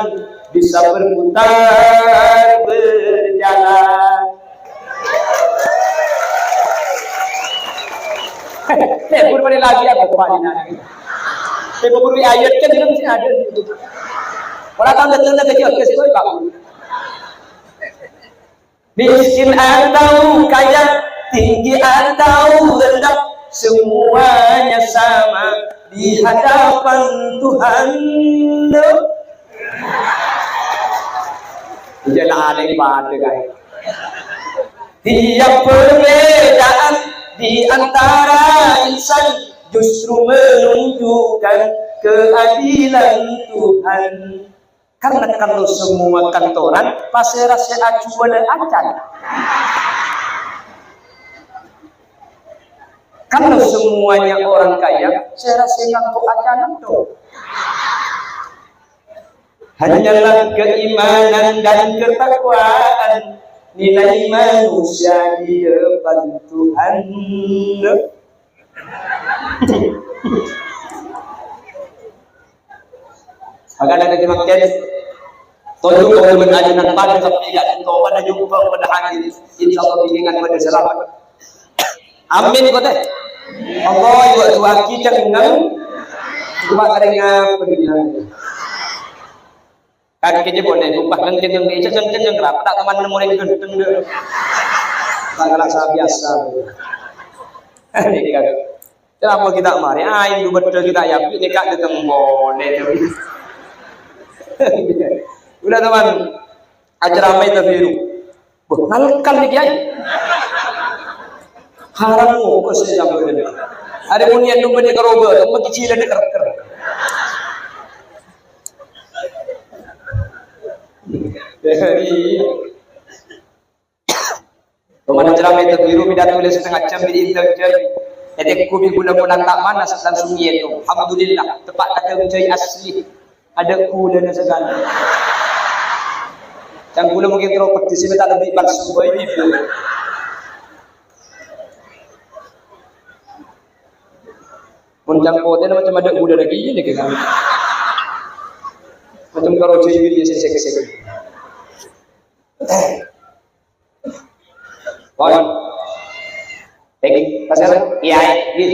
bisa berputar, berjalan. Eh, pur balik lagi aku kembali nanya. Saya mau beri ayat kan, dia mesti ada. Orang tahu datang dari jauh ke situ, Pak. Miskin atau kaya, tinggi atau rendah, semuanya sama di hadapan Tuhan. Jangan ada yang pada, guys. Tiap perbedaan di antara insan justru menunjukkan keadilan Tuhan. Karena kalau semua kantoran, pasèra sè ajhuwâlâ acan? Kalau semuanya orang kaya, sèra sè ngangko' acan dong? Hanyalah keimanan dan ketakwaan nilai manusia di depan Tuhan. Maka ada di makkè, tonjok kaulâ bân ajunan padâ kabbhi ka'dinto, padâ nyumbang, padâ hadir. Insyaallah bimbingan padâ salamet. Amin, kote. Allah, ibu tuaki cengeng. Cuma kadang apa dunia. Kakek aja boleh, lupa kan cengeng, cengeng, cengeng, kenapa? Tak teman nemu yang gendeng deh. Tak kalah saya biasa. Ini kan. Kenapa kita mari? Ah, Hindu betul kita ya, ini kak datang boleh. Udah, teman, acara main tapi Bâh, ngalkal nèka, Kyai. Haram kok sè nyambut nèka. Arè mon ènom bânnè karoba, mèkè cilana kerker. Iyâ. Pemain ceramah itu biru, pidato lè setengah jam di interjai. Ètèk kubi gula-gula tak panas, langsung iyâ to. Alhamdulillah, tepat kata Kyai asli. Ada gulana sagala. Cang gula mungkin terlalu pedes, sih, minta lebih palsu, boy, gitu. Mun cang putih, macam ada gula lagi, ini, gitu. Macam karo J B dia, sih, sih, sih. Pon. Tek, pasal. Kiyaè, ghi.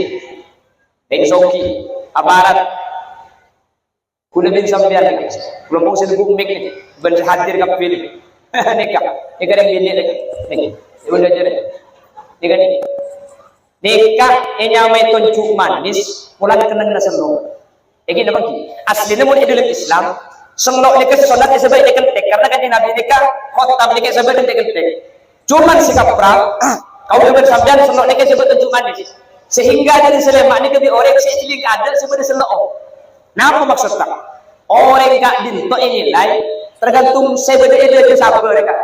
Rèng soghi, aparat. Kaulâ bân sampèyan nèka. Kaulâ mon sè gumèk nèka, bân hadir kabbhi nèka. Nèka, nèka rèng binè' nèka. Nèka, bân hadir. Nèka, nèka. Nèka ènyamaè tonjhu' manis, polana kennengnganna sello'. Èngghi napa èngghi? Aslina mon è dhâlem Islam, sello' nèka sè sonnat èsabâ' è kenthèk, karna Kanjeng Nabi nèka khotbah nèka èsabâ' è kenthèk. Coma sè kapra, kaulâ bân sampèyan sello' nèka èsabâ' tonjhu' manis. Sehingga dhâri Salèma' nèka bi' orèng sè èjhâlling kaadâ' sè bâdâ sello'. Napa maksodda? Orèng ka'dinto ènilai tergantung sè bâdâ è dhâjâ sabâ rèka.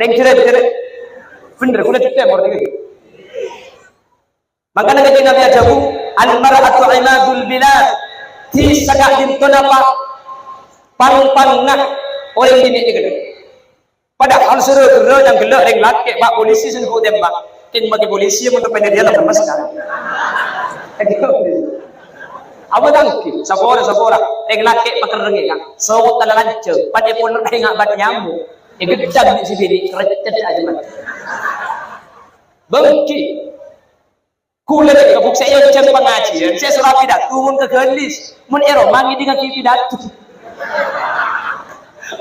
Rèng jhârâ-jhârâ. Bhender, kaulâ jhâ' tèmor nèka. Mangkana Kanjeng Nabi adhâbu, "Al-mar'atu imadul bilad." Dhisa ka'dinto napa? Pang-pangnga orèng binè' nèka. Padahal soro ghârâ nyangghellâ' rèng lakè', Pak Polisi sè nèko tembak. Kèng makè polisi mon tepèna dhiyâ lemes, kan? Apa tangki? Sapora, sapora. Rèng lakè' pakerrengngè, kan? Sowot tala lanjhâng. Padâ pon rèng abât nyamuk. È ghâddhâng bi' sè binè', krecet ajâ, man. Bengki. Kaulâ nèka, Bu', sè èonjhâng pangajiyân, sè soro apidato mon ka Galis. Mon è roma ngèdingngaghi pidato.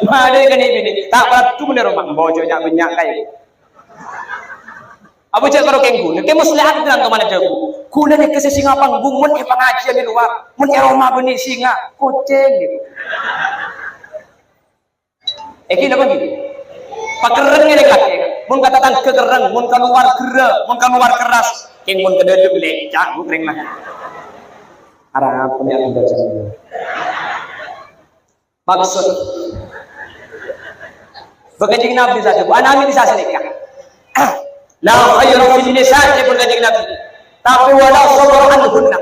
Malè ka nè-binè, ta' paraddu mon è roma, mboco nya'-bânnya' kaè. Apa jhâ' karo kèng kaulâ, kèng Muslihat bilang ka mana jhâbu. Kaulâ nèka sè singa panggung mon è pangajiyân è lowar, mon è roma bânnè singa, kocèng gitu. Èngghi napa èngghi? Pakerreng rèng lakè'. Mon ka tatangghâ kerreng, mon ka lowar ghârâ, mon ka lowar kerras, kèng mon ka dhâlem lècak, Bu, rèng lakè'. Arapa nè' anda jâ'? Maksod. Bâ Kanjeng Nabi sadhâ, Bu, ana' bisa sanèka. La khaira fin nisa, ca'èpon Kanjeng Nabi. Tapè wala sabara anhunna.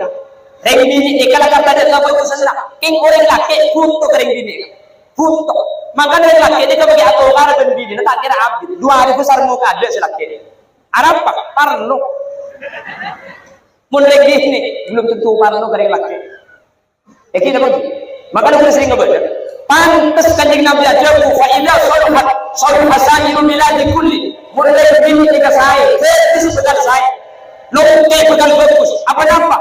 Rèng binè' nèka la kabâdâ'ân kabhâghusânna. Kèng orèng lakè' bhuto ka rèng binè'. Bhuto. Mangkana rèng lakè' nèka makè atokara bân binèna ta' kèra abit. Dua ribu sarmo kadâ' sè lakè'. Arapa? Parlo. Mon rèng binè' belum tentu parlo ka rèng lakè'. Èngghi napa èngghi? Mangkana kaulâ serrèng ngabâca. Pantes Kanjeng Nabi adhâbu, "Fa idza saluhat, saluha sairul biladi kulli." Mon rèng binè' nèka saè, dhâddhi sè bhâkal saè. Longkè bhâkal bhâghus. Apa napa?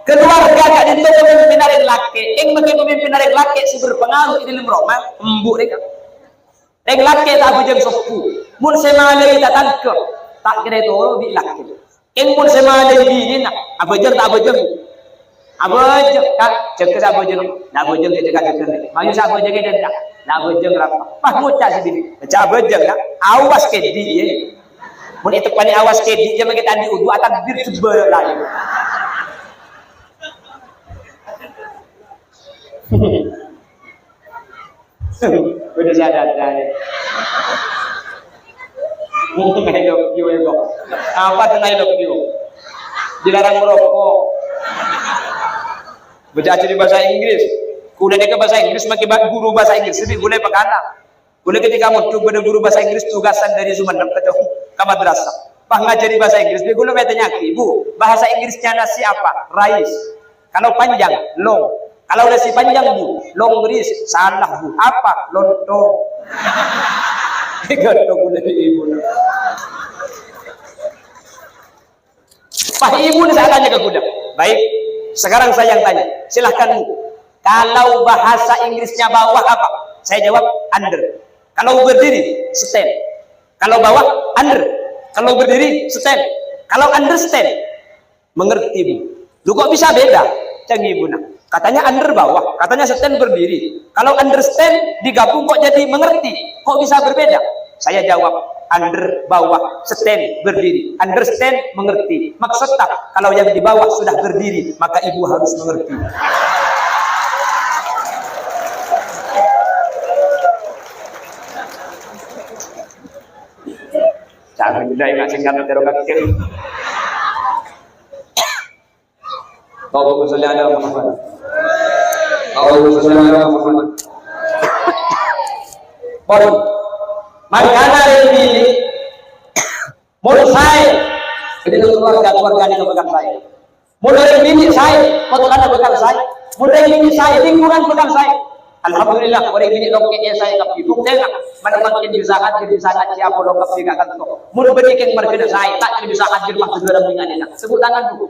Kaluwarga ka'dinto pamimpinna rèng lakè'. Kèng makè pamimpinna rèng lakè' sè berpengaruh è dhâlem roma, embu' rèka. Rèng lakè' ta' abhâjâng sobbhu. Mon sè malaè tatangghâ, ta' kèra ètoro' bi' lakè'. Kèng mon sè malaè binèna, abhâjâng ta' abhâjâng? Abhâjâng, Ka'. Jâgâ sè abhâjâng. La abhâjâng jâ' jâgâ-jâgâ. Mayu sè abhâjâng è dâ'-endâ'. La abhâjâng rapa? Pas ngoca' sè binè'. Jâ' abhâjâng, Ka'. Awas kèdhi', yâ. Mon èteppa'na awas kèdhi', jâ' makè ta' andi' wudu, atakbir jembâr la, yâ. Udah sadar, sadar. I love you, ya, kok. Apa tuh I love you? Dilarang merokok. Bâca ajhâri bhâsa Inggris. Kaulâ nèka bhâsa Inggris, makè ba-, guru bhâsa Inggris, lebih boleh pekana. Kaulâ ketika mondhuk bâdâ guru bhâsa Inggris tugasan dhâri Sumenep ka, ka madrasah. Pas ngajhâri bhâsa Inggris, bi' kaulâ ètanya'aghi, "Bu, bahasa Inggrisnya nasi apa?" "Rice." Kalau panjang, long. Kalau nasi panjang, Bu, long rice. Salah, Bu. Apa? Lontong. Ghâdhâ kaulâ ibu. Pas ibu nèka sè atanya ka kaulâ. Baik, sekarang saya yang tanya. Silahkan, Bu. Kalau bahasa Inggrisnya bawah apa? Saya jawab, under. Kalau berdiri, stand. Kalau bawah, under. Kalau berdiri, stand. Kalau understand, mengerti, Bu. Loh, kok bisa beda? Ca'na ibuna. Katanya under bawah, katanya stand berdiri. Kalau understand digabung kok jadi mengerti? Kok bisa berbeda? Saya jawab, under bawah, stand berdiri. Understand, mengerti. Maksudnya, kalau yang di bawah sudah berdiri, maka ibu harus mengerti. Jangan tidak ingat singkat terus kakek. Allahumma sholli ala Muhammad. Allahumma sholli ala Muhammad. Pon. Mangkana rèng binè' mon saè, jadi keluarga, keluarga nèka bhâkal saè. Mon rèng binè' saè, potonganna bhâkal saè. Mon rèng binè' saè, lingkungan bhâkal saè. Alhamdulillah, orèng binè' longkè'è saè kabbhi. Buktèna, manabi kèng bisa hadir, bisa ngajhi apolong kabbhi ka kanto. Mon bânnè kèng marghâna saè, ta' kèng bisa hadir, pas dâlem nèngghâlè. Tepuk tangan, Bu.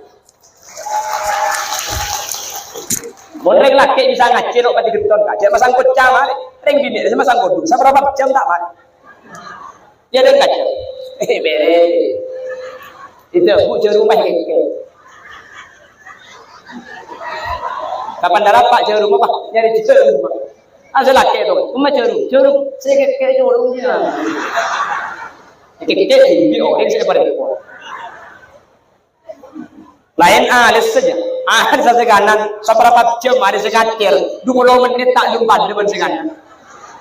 Mon rèng lakè' bisa ngajhi, lo' kadhi ghetton, Kak. Jhâ' masang koca, marè. Rèng binè' masang kodhu. Saparapa jam ta' marè. Iyâ, dâ' kacè. Eh, bèrè. Itu, Bu, jhârum, Pak, kèkè. Kapan dâ' rapa' jhârum, Pak? Nyarè jhârum, Pak. Asal lakè' to, "Emma jhârum, jhârum." Sè kèkè jhârum, iyâ. Kèkè, bi' orèng sè parèng. Laèn alès saja. Alès sè kanan, saparapa jam arè sè kacèr, dua puluh menit ta' jumpa depan sè kanan.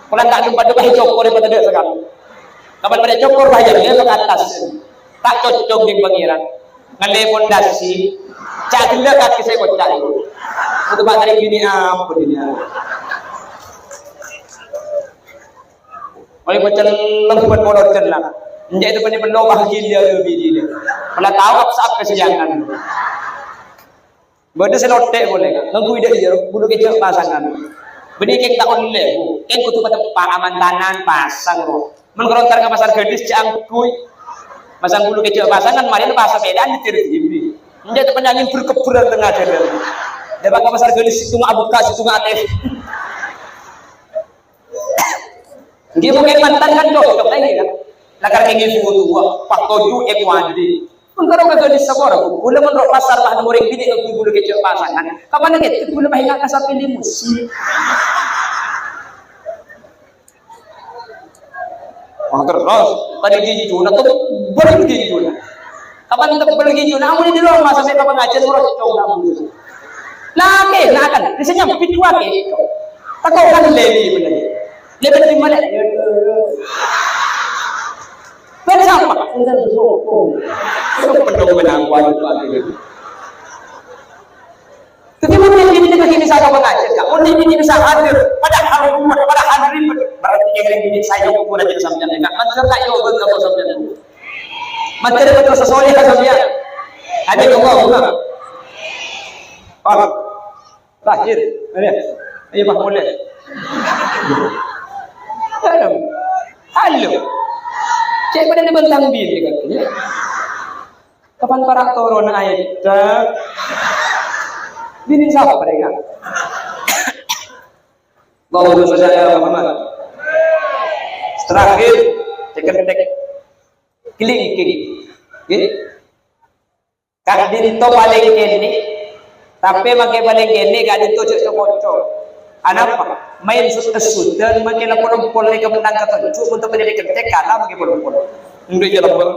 Pola ta' jumpa depan cokor pada dâ' sè kanan. Kapan pada cokor, wah, jârèya ke atas. Ta' cocok ding Pangèran. Ngalè pondasi. Ca' ghellâ' kakè sè koca' itu. Itu bâ' tarèng binè' apa dia? Oleh pacelleng buat molodden lah. Enjak itu punya perlu wah gila lebih gila. Pernah tahu apa saat kesiangan. Bâdâ sè lotè' polè, Kak. Ngangghuy dâ' iyâ, bulu kèjhâ' pasangan. Bânnè kèng ta' ollè, Bu. Kèng kodhu pateppa' amantanan pasang, ro. Mon karo entar ka Pasar Gadis, jhâ' ngangghuy. Pasang bulu kèjhâ' pasangan, marèna pas sepèdaan nyetir dhibi'. Enjâ' ta' panyangèn berkeberan tengah jhâlân. Dâpa' ka Pasar Gadis, sèttonga abukka', sèttonga atè. Ngghi, mungkin mantan kan cocok, kan, ngghi, kan? Lakar kèngèng sè tuwa, pas toju' èkowadhi. Engko' ro' ka Gadis sapora, Bu. Kaulâ mon ro' pasar, pas nemmo orèng binè' ngangghuy bulu kèjhâ' pasangan. Kapan ngèdhing kaulâ pas enga' ka sampèng limusin. Wah, terros, tadi ginjuna, tebbel ginjuna. Kapan tebbel ginjuna? Amun è dâlem omah sampè' ka pangajiân, merocong kamu. Lakè, nah kan, bisa nyambit dua kè. Tako kan leli bener. Leli di mana? Kan siapa? Enggak, sopong. Sopong dong, benang, waduh, waduh. Jadi, mon binè' kita gini bisa apa ngaji, Kak? Mon binè' bisa hadir, padahal rumah, padahal ribet. Berarti yang binè' saya ukur aja sampeyan, Kak. Maksud tak jawab, nggak mau sampeyan. Maksud betul sesuai, Kak, sampeyan. Amin, Allahumma. Pak. Lahir. Ayo. Ayo, Pak, mulai. Halo. Halo. Cek pada ni bentang binè', Kak. Kapan para' toron aèdhâ? Binè' sapa rèya? Allahumma shalli ala Muhammad. Terakhir, cekek-cekek. Kelingking. Nggih. Ka'dinto palèng kènè', tapè makè palèng kènè' ka'dinto jhâ' co-ngoco. Anapa? Maèn sut-, sudhân makè la pol-empol nèka mennang katoju', mon tapè nèka kènè' kala makè pol-empol. Ndu' jhâ' lempeng.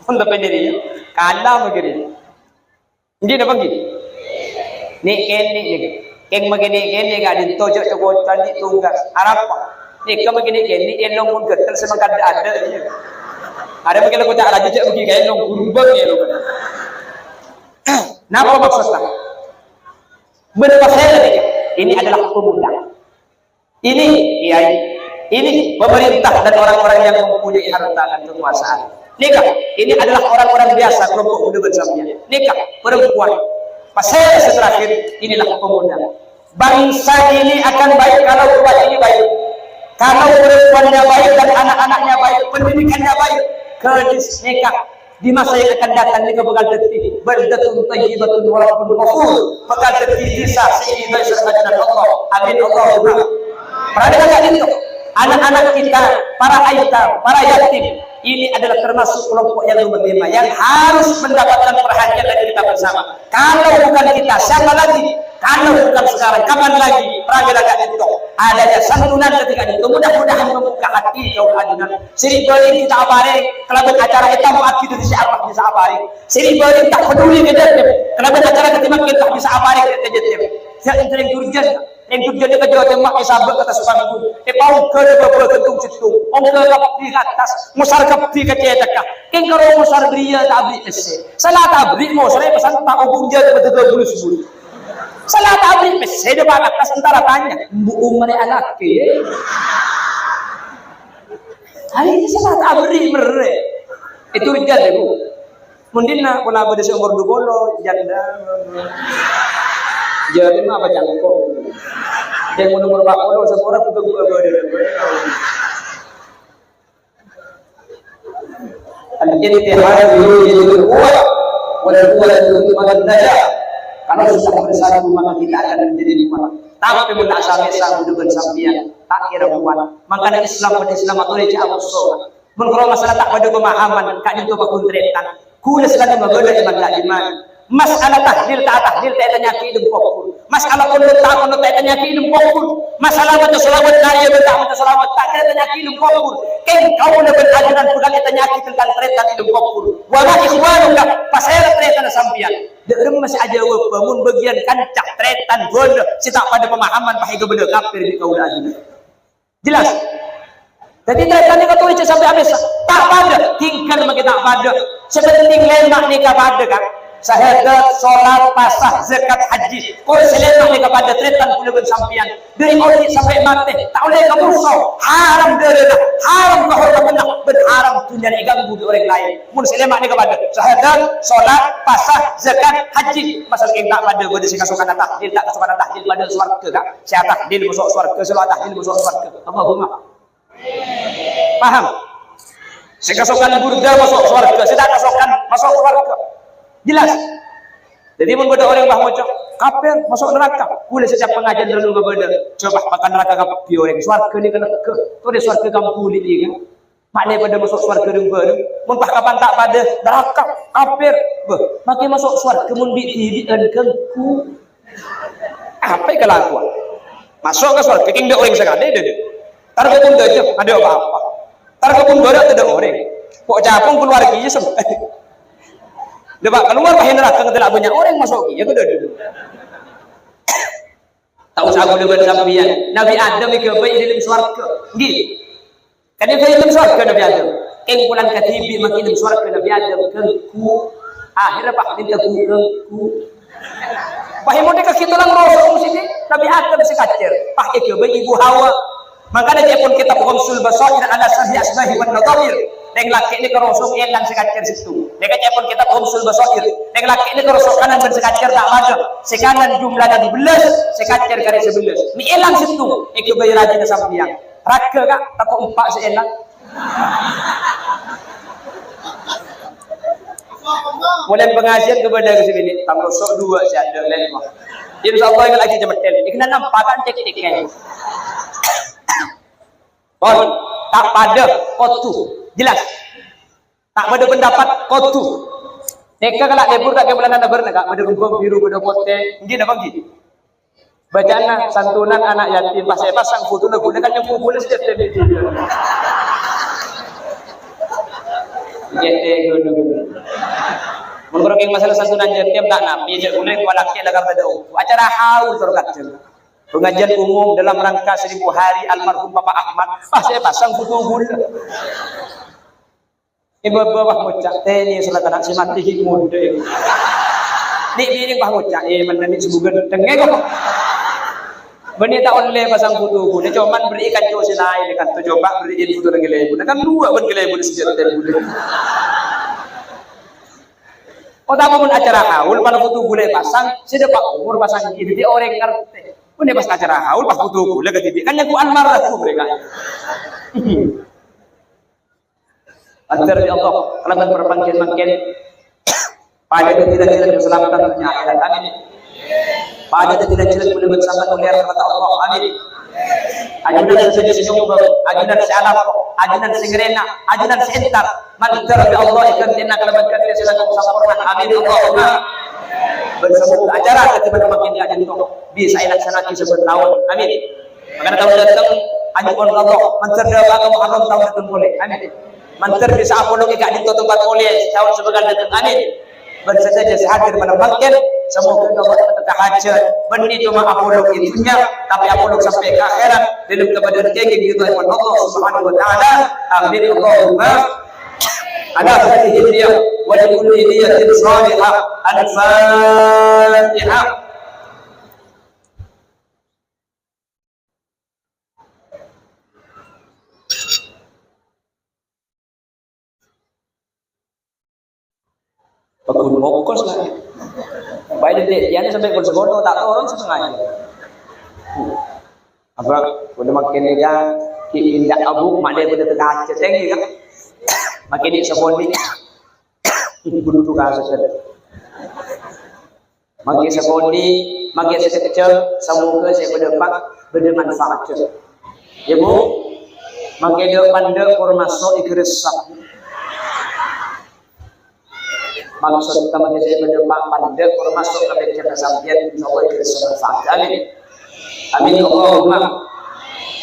Mon tapè nèka kala makè rèya. Ngghi napa ngghi? Nè'-kènè' nèka. Kèng makè nè'-kènè' ka'dinto jhâ' co-ngoco andi' tunggal. Arapa? Nèka makè nè'-kènè' èlong mon ghâtel sè mangkat dâ'-adâ'. Arè makè la koca' rajâ jhâ' makè kaè èlong gurbâ èlong. Napa maksudnya? Bân pasèra nèka? Ini adalah pemuda. Ini, Kiai, ini pemerintah dan orang-orang yang mempunyai harta dan kekuasaan. Nèka, ini adalah orang-orang biasa, kelompok muda bân sampèyan. Nèka, perempuan. Pasèra sè terakhir, inilah pemuda. Bangsa ini akan baik kalau dua ini baik. Kalau perempuannya baik dan anak-anaknya baik, pendidikannya baik, gadis nèka di masa yang akan datang nèka bhâkal dhâddhi baldatun thayyibatun wa rabbun ghafur, bhâkal dhâddhi dhisa sè èridhoi sareng ajunanna Allah. Amin, Allahumma. Perhatikan ka'dinto, anak-anak kita, para aitam, para yatim, ini adalah termasuk kelompok yang nomor lima yang harus mendapatkan perhatian dari kita bersama. Kalau bukan kita, siapa lagi? Kalau bukan sekarang, kapan lagi? Perhatikan ka'dinto. Adanya santunan ketika itu mudah-mudahan membuka hati kaum ajunan. Sè rèng bhâreng kita aparèng, kalabân acara ètamo'aghi dhâddhi sè apa bisa aparèng. Sè rèng bhâreng ta' peduli ka jhâjhâm, kalabân acara ketimbang kita bisa aparèng ka jhâjhâm. Sè rèng durjân, rèng durjân ka jhâjhâm ma' èsabâ' ka attas panggung. Èpaongghâ ka bâbâ ghântung-jhântung. Ongghâ kabbhi ka attas, mosar kabbhi ka cèthagghâ. Kèng karo mosar bâriyâ ta' aberri' pèssè. Sala ta' aberri' mosarè pèsan ta' obung jhâ' padâ bulus-bulus. Sala ta' aberri' pèssè dâpa' ka attas entara tanya, "Embu' Umar è alakè?" Ai, sala ta' aberri' merrè. Èdurjân, Bu. Mon dinna' pola bâdâ sè omor dua puluh, janda. Jadi mah apa cangkok? Yang umur empat puluh, seorang bukan gua, gua, gua. Al-ittihadu yujibul quwwah, wal quwwatu tajlibu najah. Kalau sudah bersatu, maka kita akan menjadi kuat. Tapi mun asal-asal hubungan sampeyan, tak kira kuat. Makanya Islam, pada Islam atau aja Allah. Mun karo masalah ta' padha pemahaman, ka'dinto paggun tarètan. Ghulâ sè la dimabâlâ iman ta' iman. Masalah tahlil ta' tahlil ta' ètanya'aghi è dâlem kubur. Masalah qunut ta' qunut ta' ètanya'aghi è dâlem kubur. Masalah maca shalawat ta' iyâ bân ta' maca shalawat ta' ètanya'aghi è dâlem kubur. Kèng kaulâ bân ajunan bhâkal ètanya'aghi tentang tarètan è dâlem kubur. Wa ma ikhwanuka, pasèra tarètanna sampèyan? Dâ' remma sè ajâwâb, mon bâgiyân kanca tarètan ghulâ sè ta' padha pemahaman, pas èkabâlâ kafir bi' kaulâ ajunan. Jelas? Dhâddhi, tarètan nèka tolè jhâ' sampè' abis. Ta' padâ, tinggal makè ta' padâ. Sè pentèng lèma' nèka padâ, Ka'. Syahadat, sholat, pasa, zakat, haji. Kor sè lèma' nèka padâ, tarètan ghulâ bân sampèyan. Dâri odi' sampè' matè, ta' ollè kamoso. Haram dârâna, haram kahormadhânna, bân haram dhunnyana èganggu bi' orèng laèn. Mon sè lèma' nèka padâ, syahadat, sholat, pasa, zakat, haji. Masal kèng ta' padâ, bâdâ sè kasokanna tahlil, ta' kasokanna tahlil, padâ sowarghâ, Ka'. Sè atahlil maso' sowarghâ, sè lo' atahlil maso' sowarghâ. Allahumma. Paham? Sè kasokan burda maso' sowarghâ, sè ta' kasokan maso' sowarghâ. Jelas? Dhâddhi, mon bâdâ orèng pas ngoca', "Kafir, maso' naraka." Ghulâ sè ca'èpon ngajhâr terro kabâdâ. Coba, bâ' naraka kabbhi orèng. Sowarghâ nèka lega. Torè sowarghâ kabbhi, lega. Ma'lè padâ maso' sowarghâ rèng-bhâreng. Mon pas kapan ta' padâ, naraka, kafir. Bâh, makè maso' sowarghâ mon bi'-dhibi'ân ghânggu. Apa kalakowan? Maso' ka sowarghâ kèng tadâ' orèng sakalè, dâ'. Tar ka pon dâjâ, tadâ' pa-apa. Tar ka pon bârâ', tadâ' orèng. Kok capong kalowar kèya, sem-, dâpa' kalowar, pas è naraka, tadâ' bânnya' orèng maso' kèya, tadâ'. Ta' osa ghulâ bân sampèyan. Nabbhi Adam èghâbây è dâlem sowarghâ. Ènggi. Kan èghâbây è dâlem sowarghâ Nabbhi Adam. Kèng polana kadhibi' makè è dâlem sowarghâ Nabbhi Adam ghânggu. Akhèrra pas mènta ghânggu. Pas èmon è kakè tolang roso' mostè Nabbhi Adam sè kacèr. Pas èghâbây Ibu Hawa. Mangkana ca'èpon kitab Ghamsul Basair ala Syarhi Asbahi wan Nadhair. Rèng lakè' nèka roso' èlang sè kacèr sèttong. Nèka ca'èpon kitab Ghamsul Basair. Rèng lakè' nèka roso' kanan bân sè kacèr ta' padâ. Sè kanan jumlana dubellâs, sè kacèr karè sabellâs. Mè' èlang sèttong, èghâbây rajina sampèyan. Raghâ, Ka', tako' empa' sè èlang. Polè pangajiân kabâdâ sè binè', tang roso' duwâ' sè adâ' lèma. Insyaallah, èngghâ laghi jemmetel. Èngghâ nampa kan cek-cek kaè. Pon, ta' padâ, kodhu. Jelas? Ta' padâ pendapat, kodhu. Nèka kala' lebur ta' kèbulanan lebur nèka, padâ kembang biru, padâ potè. Ènggi napa ènggi? Baca'anna santunan anak yatim, pas èpasang fotona ghulâ kan nyempo ghulâ sè yatim. Yatim ghulâ, ghulâ. Mon bârâ' kèng masalah santunan yatim ta' nabi, jhâ' ghulâ kala' lakè' la karta dâ' obu. Acara haul terro kacèl. Pengajian umum dalam rangka seribu hari almarhum Bapak Ahmad, pas èpasang foto ghulâ. È bâbâ pas ngoca', "Tènè sala kana' sè matè ghi' modâ." Nè' binè pas ngoca', "Eh, mennang nè' sè bu ghântheng, eh, kok." Bânnè ta' ollè pasang foto ghulâ, coma berri'i kanca sè laèn, kan, "Coba berri'in foto nang ghâlèbuna." Kan duwâ' bân ghâlèbuna sè jâtèn ghulâ. Otabâ mon acara haul, pas foto ghulâ pasang, sè dâpa' omor pasang ghi', dhâddhi orèng ngartè. Bânnè pas acara haul, pas foto ghulâ kadhibi', kan nyako'an marah ghulâ, kan. Mandhâr, ya Allah, kalabân parpangghiyân mangkèn, padâ dhâddhi lanjhâng kasalamedhân dhunnya akhèrat. Amin. Padâ dhâddhi lanjhâng kasalamedhân dhunnya akhèrat. Allah. Amin. Ajunan sè nyobâ, ajunan sè alako, ajunan sè ngarèna, ajunan sè entar. Mandhâr, ya Allah, èghântèna kalabân ghântè sè langkong samporna. Amin. Allahumma. Bân samoga acara kadhi mangkèn ka'dinto bisa èlaksana'aghi sabbhân taon. Amin. Mangkana taon dâteng, anyo'on ka Allah, mandhâr dâpa' ka Muharram taon dâteng polè. Amin. Mandhâr bisa apolong è ka'dinto tempat polè, taon sè bhâkal dâteng. Amin. Bân sadhâjâ sè hadir malam mangkèn, samoga Allah èpatèka hajhât, bânnè coma apolong è dhunnya, tapè apolong sampè' ka akhèrat, dâlem kabâdâ'ân kèngèng ridhâèpon Allah Subhanahu wa Ta'ala. Amin. Allahumma ala hadhihi niyyah wa li kulli niyyatin shalihah. Al-Fatihah. Paggun pokos lah. Baik dek, ya, ini sampai pukul sepuluh, tak turun setengahnya. Apa? Udah makin ini kan, ki indah abu, mana boleh terkaca tinggi kan? Makin ini sekolah ini, butuh kasus kan? Makin sekolah ini, makin sekecil, semoga saya berdepan, bermanfaat. Ya, Bu? Makin dia pandai, kurang masuk, ikhlas. Maksud teman saya berdepan, pandai, kurang masuk, ke pikiran sampeyan, insya Allah, ikhlas, manfaat. Amin. Amin, Allahumma.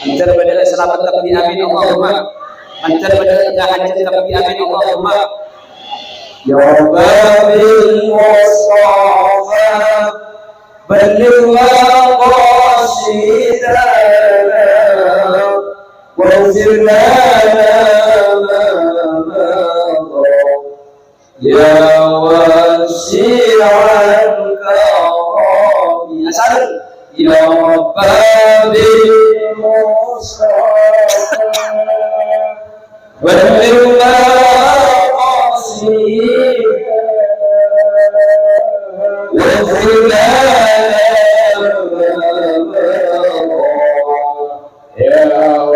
Manjâr bâdâ selamet, tapi amin, Allahumma. Manjâr bâdâ enggak hajat, tapi amin, Allahumma. Ya Rabbil Mustafa, balligh maqasidana, waghfir lana ma madha. Ya wasi'al karami. Asal. Ya Rabbil Mustafa. Balligh maqasidana. Waghfir lana ma madha. Ya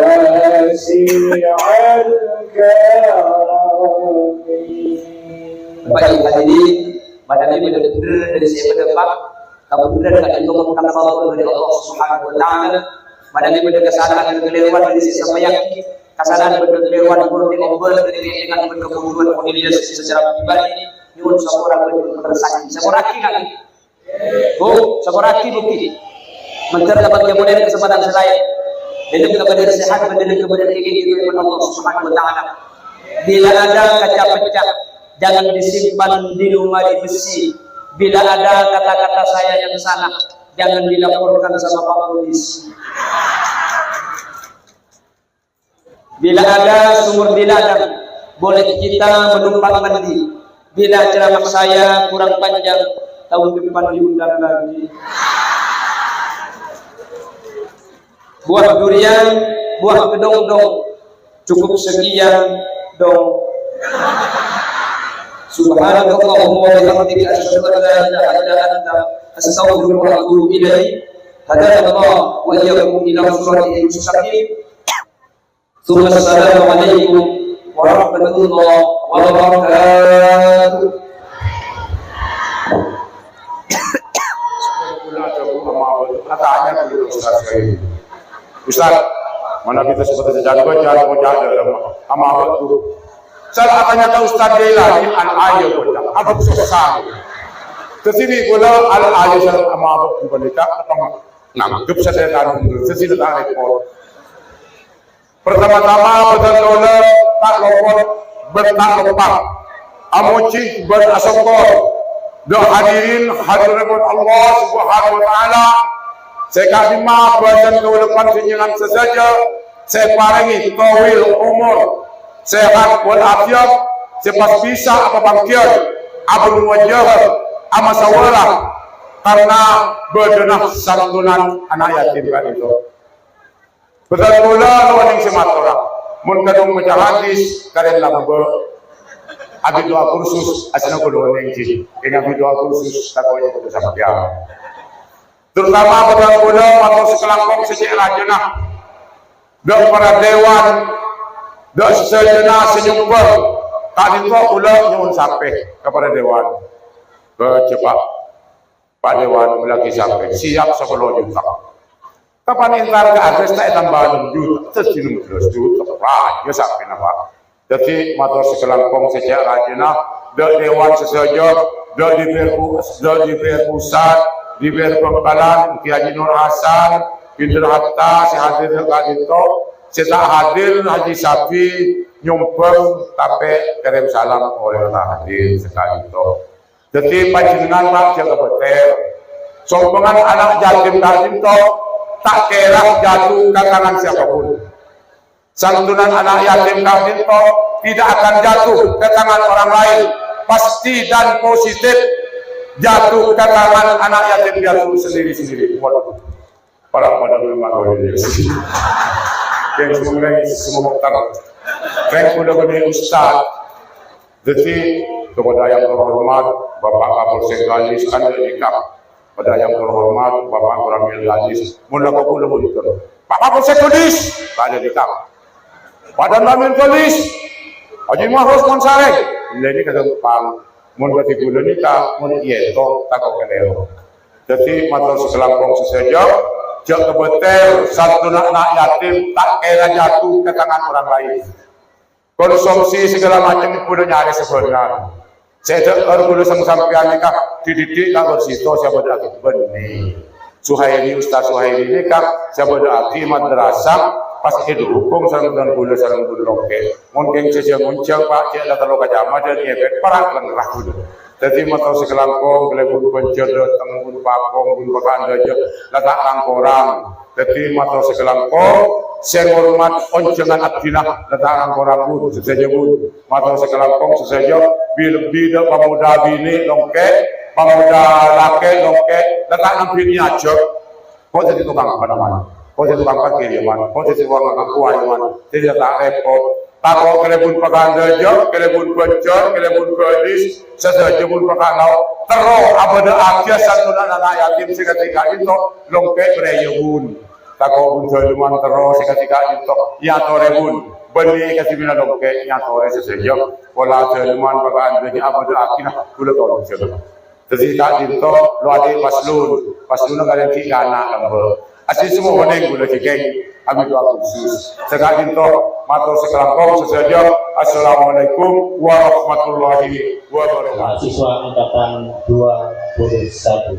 wasi'al karami. Baik, hadirin, pada ini benar-benar dari saya berdepan, kemudian kami itu merupakan fadl dari Allah Subhanahu wa Ta'ala. Pada ini benar kesalahan dan kekeliruan dari saya sampaikan, kesalahan dan kekeliruan pun diombal dari dengan berkebutuhan mulia secara pribadi. Nyuwun sapora benar-benar sakit. Sapora lagi kami. Bu, sapora'aghi, Bu, ghi. Mandhâr tapè nyamolaè kesempatan sè laèn. Dâlem kabâdâ'ân sehat, dâlem kabâdâ'ân kèkè, gitu, Allah Subhanahu wa Ta'ala. Bila ada kaca pecah, jangan disimpan di lemari besi. Bila ada kata-kata saya yang salah, jangan dilaporkan sama Pak Polisi. Bila ada sumur di ladang, boleh kita menumpang mandi. Bila ceramah saya kurang panjang, tahun depan diundang lagi. Buah durian, buah kedondong, cukup sekian dong. Subhanakallahumma wa bihamdika, asyhadu an la ilaha illa anta, astaghfiruka wa atubu ilaik. Hadanallahu wa iyyakum ila siratal mustaqim. Assalamualaikum warahmatullahi wabarakatuh. Ustaz, mana kita seperti sejarah baca, mau jaga, ama apa tuh? Saya tanya tahu Ustaz Jailani, al ayo baca, apa susah? Ke sini gula al ayo sama apa bukan kita apa? Nah, ke saya tanya, ke sini tarik. Partama-tama, bhâdhân kaulâ ta' lopot bân ta' loppa amojhi bân asokkor dâ' hadirin hadirannèpon Allah Subhanahu wa Ta'ala, sè ka'dimma bhâdhân kaulâ panjhennengngan sadhâjâ sè èparèngè towil omor, sehat wal afiat, sè pas bisa apapangghiyân, abermuwajahah, amasawara, karna bâdâna santunan ana' yatim ka'dinto. Bhâdhân kaulâ lo' onèng sè matora. Mon kadhung maca hadis, karè lambâ'. Abit doa kursus, asina kaulâ onèng jin. Kèng abit doa kursus, tako'è kodhu sampèyan. Terutama bhâdhân kaulâ mator sakalangkong sè cè' rajâna. Dâ' para dewan, dâ' sadhâjâna sè nyombhâng. Ka'dinto kaulâ nyo'on sapè ka para dewan. Bâjâ, Pak. Pak Dewan lagi sampai siap sepuluh juta. Kapan entar ke atas tak tambah enam juta, terus enam belas juta. Wah, ya sampai napa? Jadi mator sakalangkong sè cè' rajâna, dâ' dewan sadhâjâ, dâ' D P R pu-, dâ' D P R pusat, D P R Bangkalan, Kiai Haji Nur Hasan, Bintang Hatta, sè hadir dâ' ka'dinto, sè ta' hadir Haji Sabi, nyombhâng, tapè kirim salam orèng ta' hadir sè ka'dinto. Dhâddhi, panjhennengngan, Pak, jhâ' kabâtèr. Sombhângan ana' yatim ka'dinto ta' kèra jatuh ka tangan siapapun. Santunan ana' yatim ka'dinto tidak akan jatuh ke tangan orang lain. Pasti dan positif jatuh ke tangan anak yatim piatu sendiri-sendiri. Waduh. Para pada memang kau ini. Yang semoga, semoga terang. Kayak udah gede ustaz. Jadi, kepada yang terhormat Bapak Kapolsek Galis, kan dari Kap. Pada yang terhormat Bapak Koramil Galis, mula kau pun lebih. Pak Kapolsek Godis, tanya di kang. Pak Danramil Godis, Haji Mahrus Monsareng, ini ke Sempang. Mun kadi kula nèka, mun èyètong tako' kalèro. Dhâddhi, mator sakalangkong sadhâjâ, jhâ' kabâter santona ana' yatim ta' kèra jatuh ka tangan orang lain. Konsumsi segala macem ghuna nyarè sabhârna. Sè dhâ'âr ghuna sareng sampèyan nèka, dhidhik ta' bersito sè abâdhâ'âghi bânnè. Suhairi, Ustaz Suhairi nèka sè abâdhâ'âghi madrasah pas èdhukung sareng ghulâ sareng ghulâ longkè'. Mon kèng jhâjhâ ngonjhâng, Pak, cè' la tello kacamatan, èpèt para' lèngrah ghulâ. Dhâddhi mator sakalangkong, kalèbun bânjhâr dâteng, bun pakong, bun pakan dâjâ, la ta' rang-korang. Dhâddhi mator sakalangkong, sè ngormat onjhângan abdhina, la ta' rang-korang, bun, sadhâjâ, bun. Mator sakalangkong sadhâjâ, bi-, lebbi dâ' pamoda binè' longkè', pamoda lakè' longkè', la ta' nambhi nyajhâk. Ko' dhâddhi tokang panamana. Ko' dhâddhi tokang parkir, yâ, man. Ko' dhâddhi tokang ngaku, yâ, man. Dhâddhi ta' rèpot. Tako' kalèbun pakan dâjâ, kalèbun bânjhâr, kalèbun bâlis, sadhâjâ bun pakan lao'. Terro abâdhâ'âghiyâ santunan ana' yatim sè ka'dinto, longkè' bâriyâ, bun. Tako' bun dhâlemman terro sè ka'dinto, èyatorè, bun. Bânnè kadhiminah longkè', èyatorè sadhâjâ. Pola dhâlemman pakan dâjâ abâdhâ'âghiyâ, ghulâ tolong sadhâjâ. Dhâddhi ka'dinto lo' adhi' paslun, paslunna kalèng ghi' kana' lambâ'. Asli semua onèng ghulâ jhâ' kèng, kami doa khusus. Sè ka'dinto, mator sakalangkong sadhâjâ. Assalamualaikum warahmatullahi wabarakatuh. Mahasiswa angkatan dua puluh satu.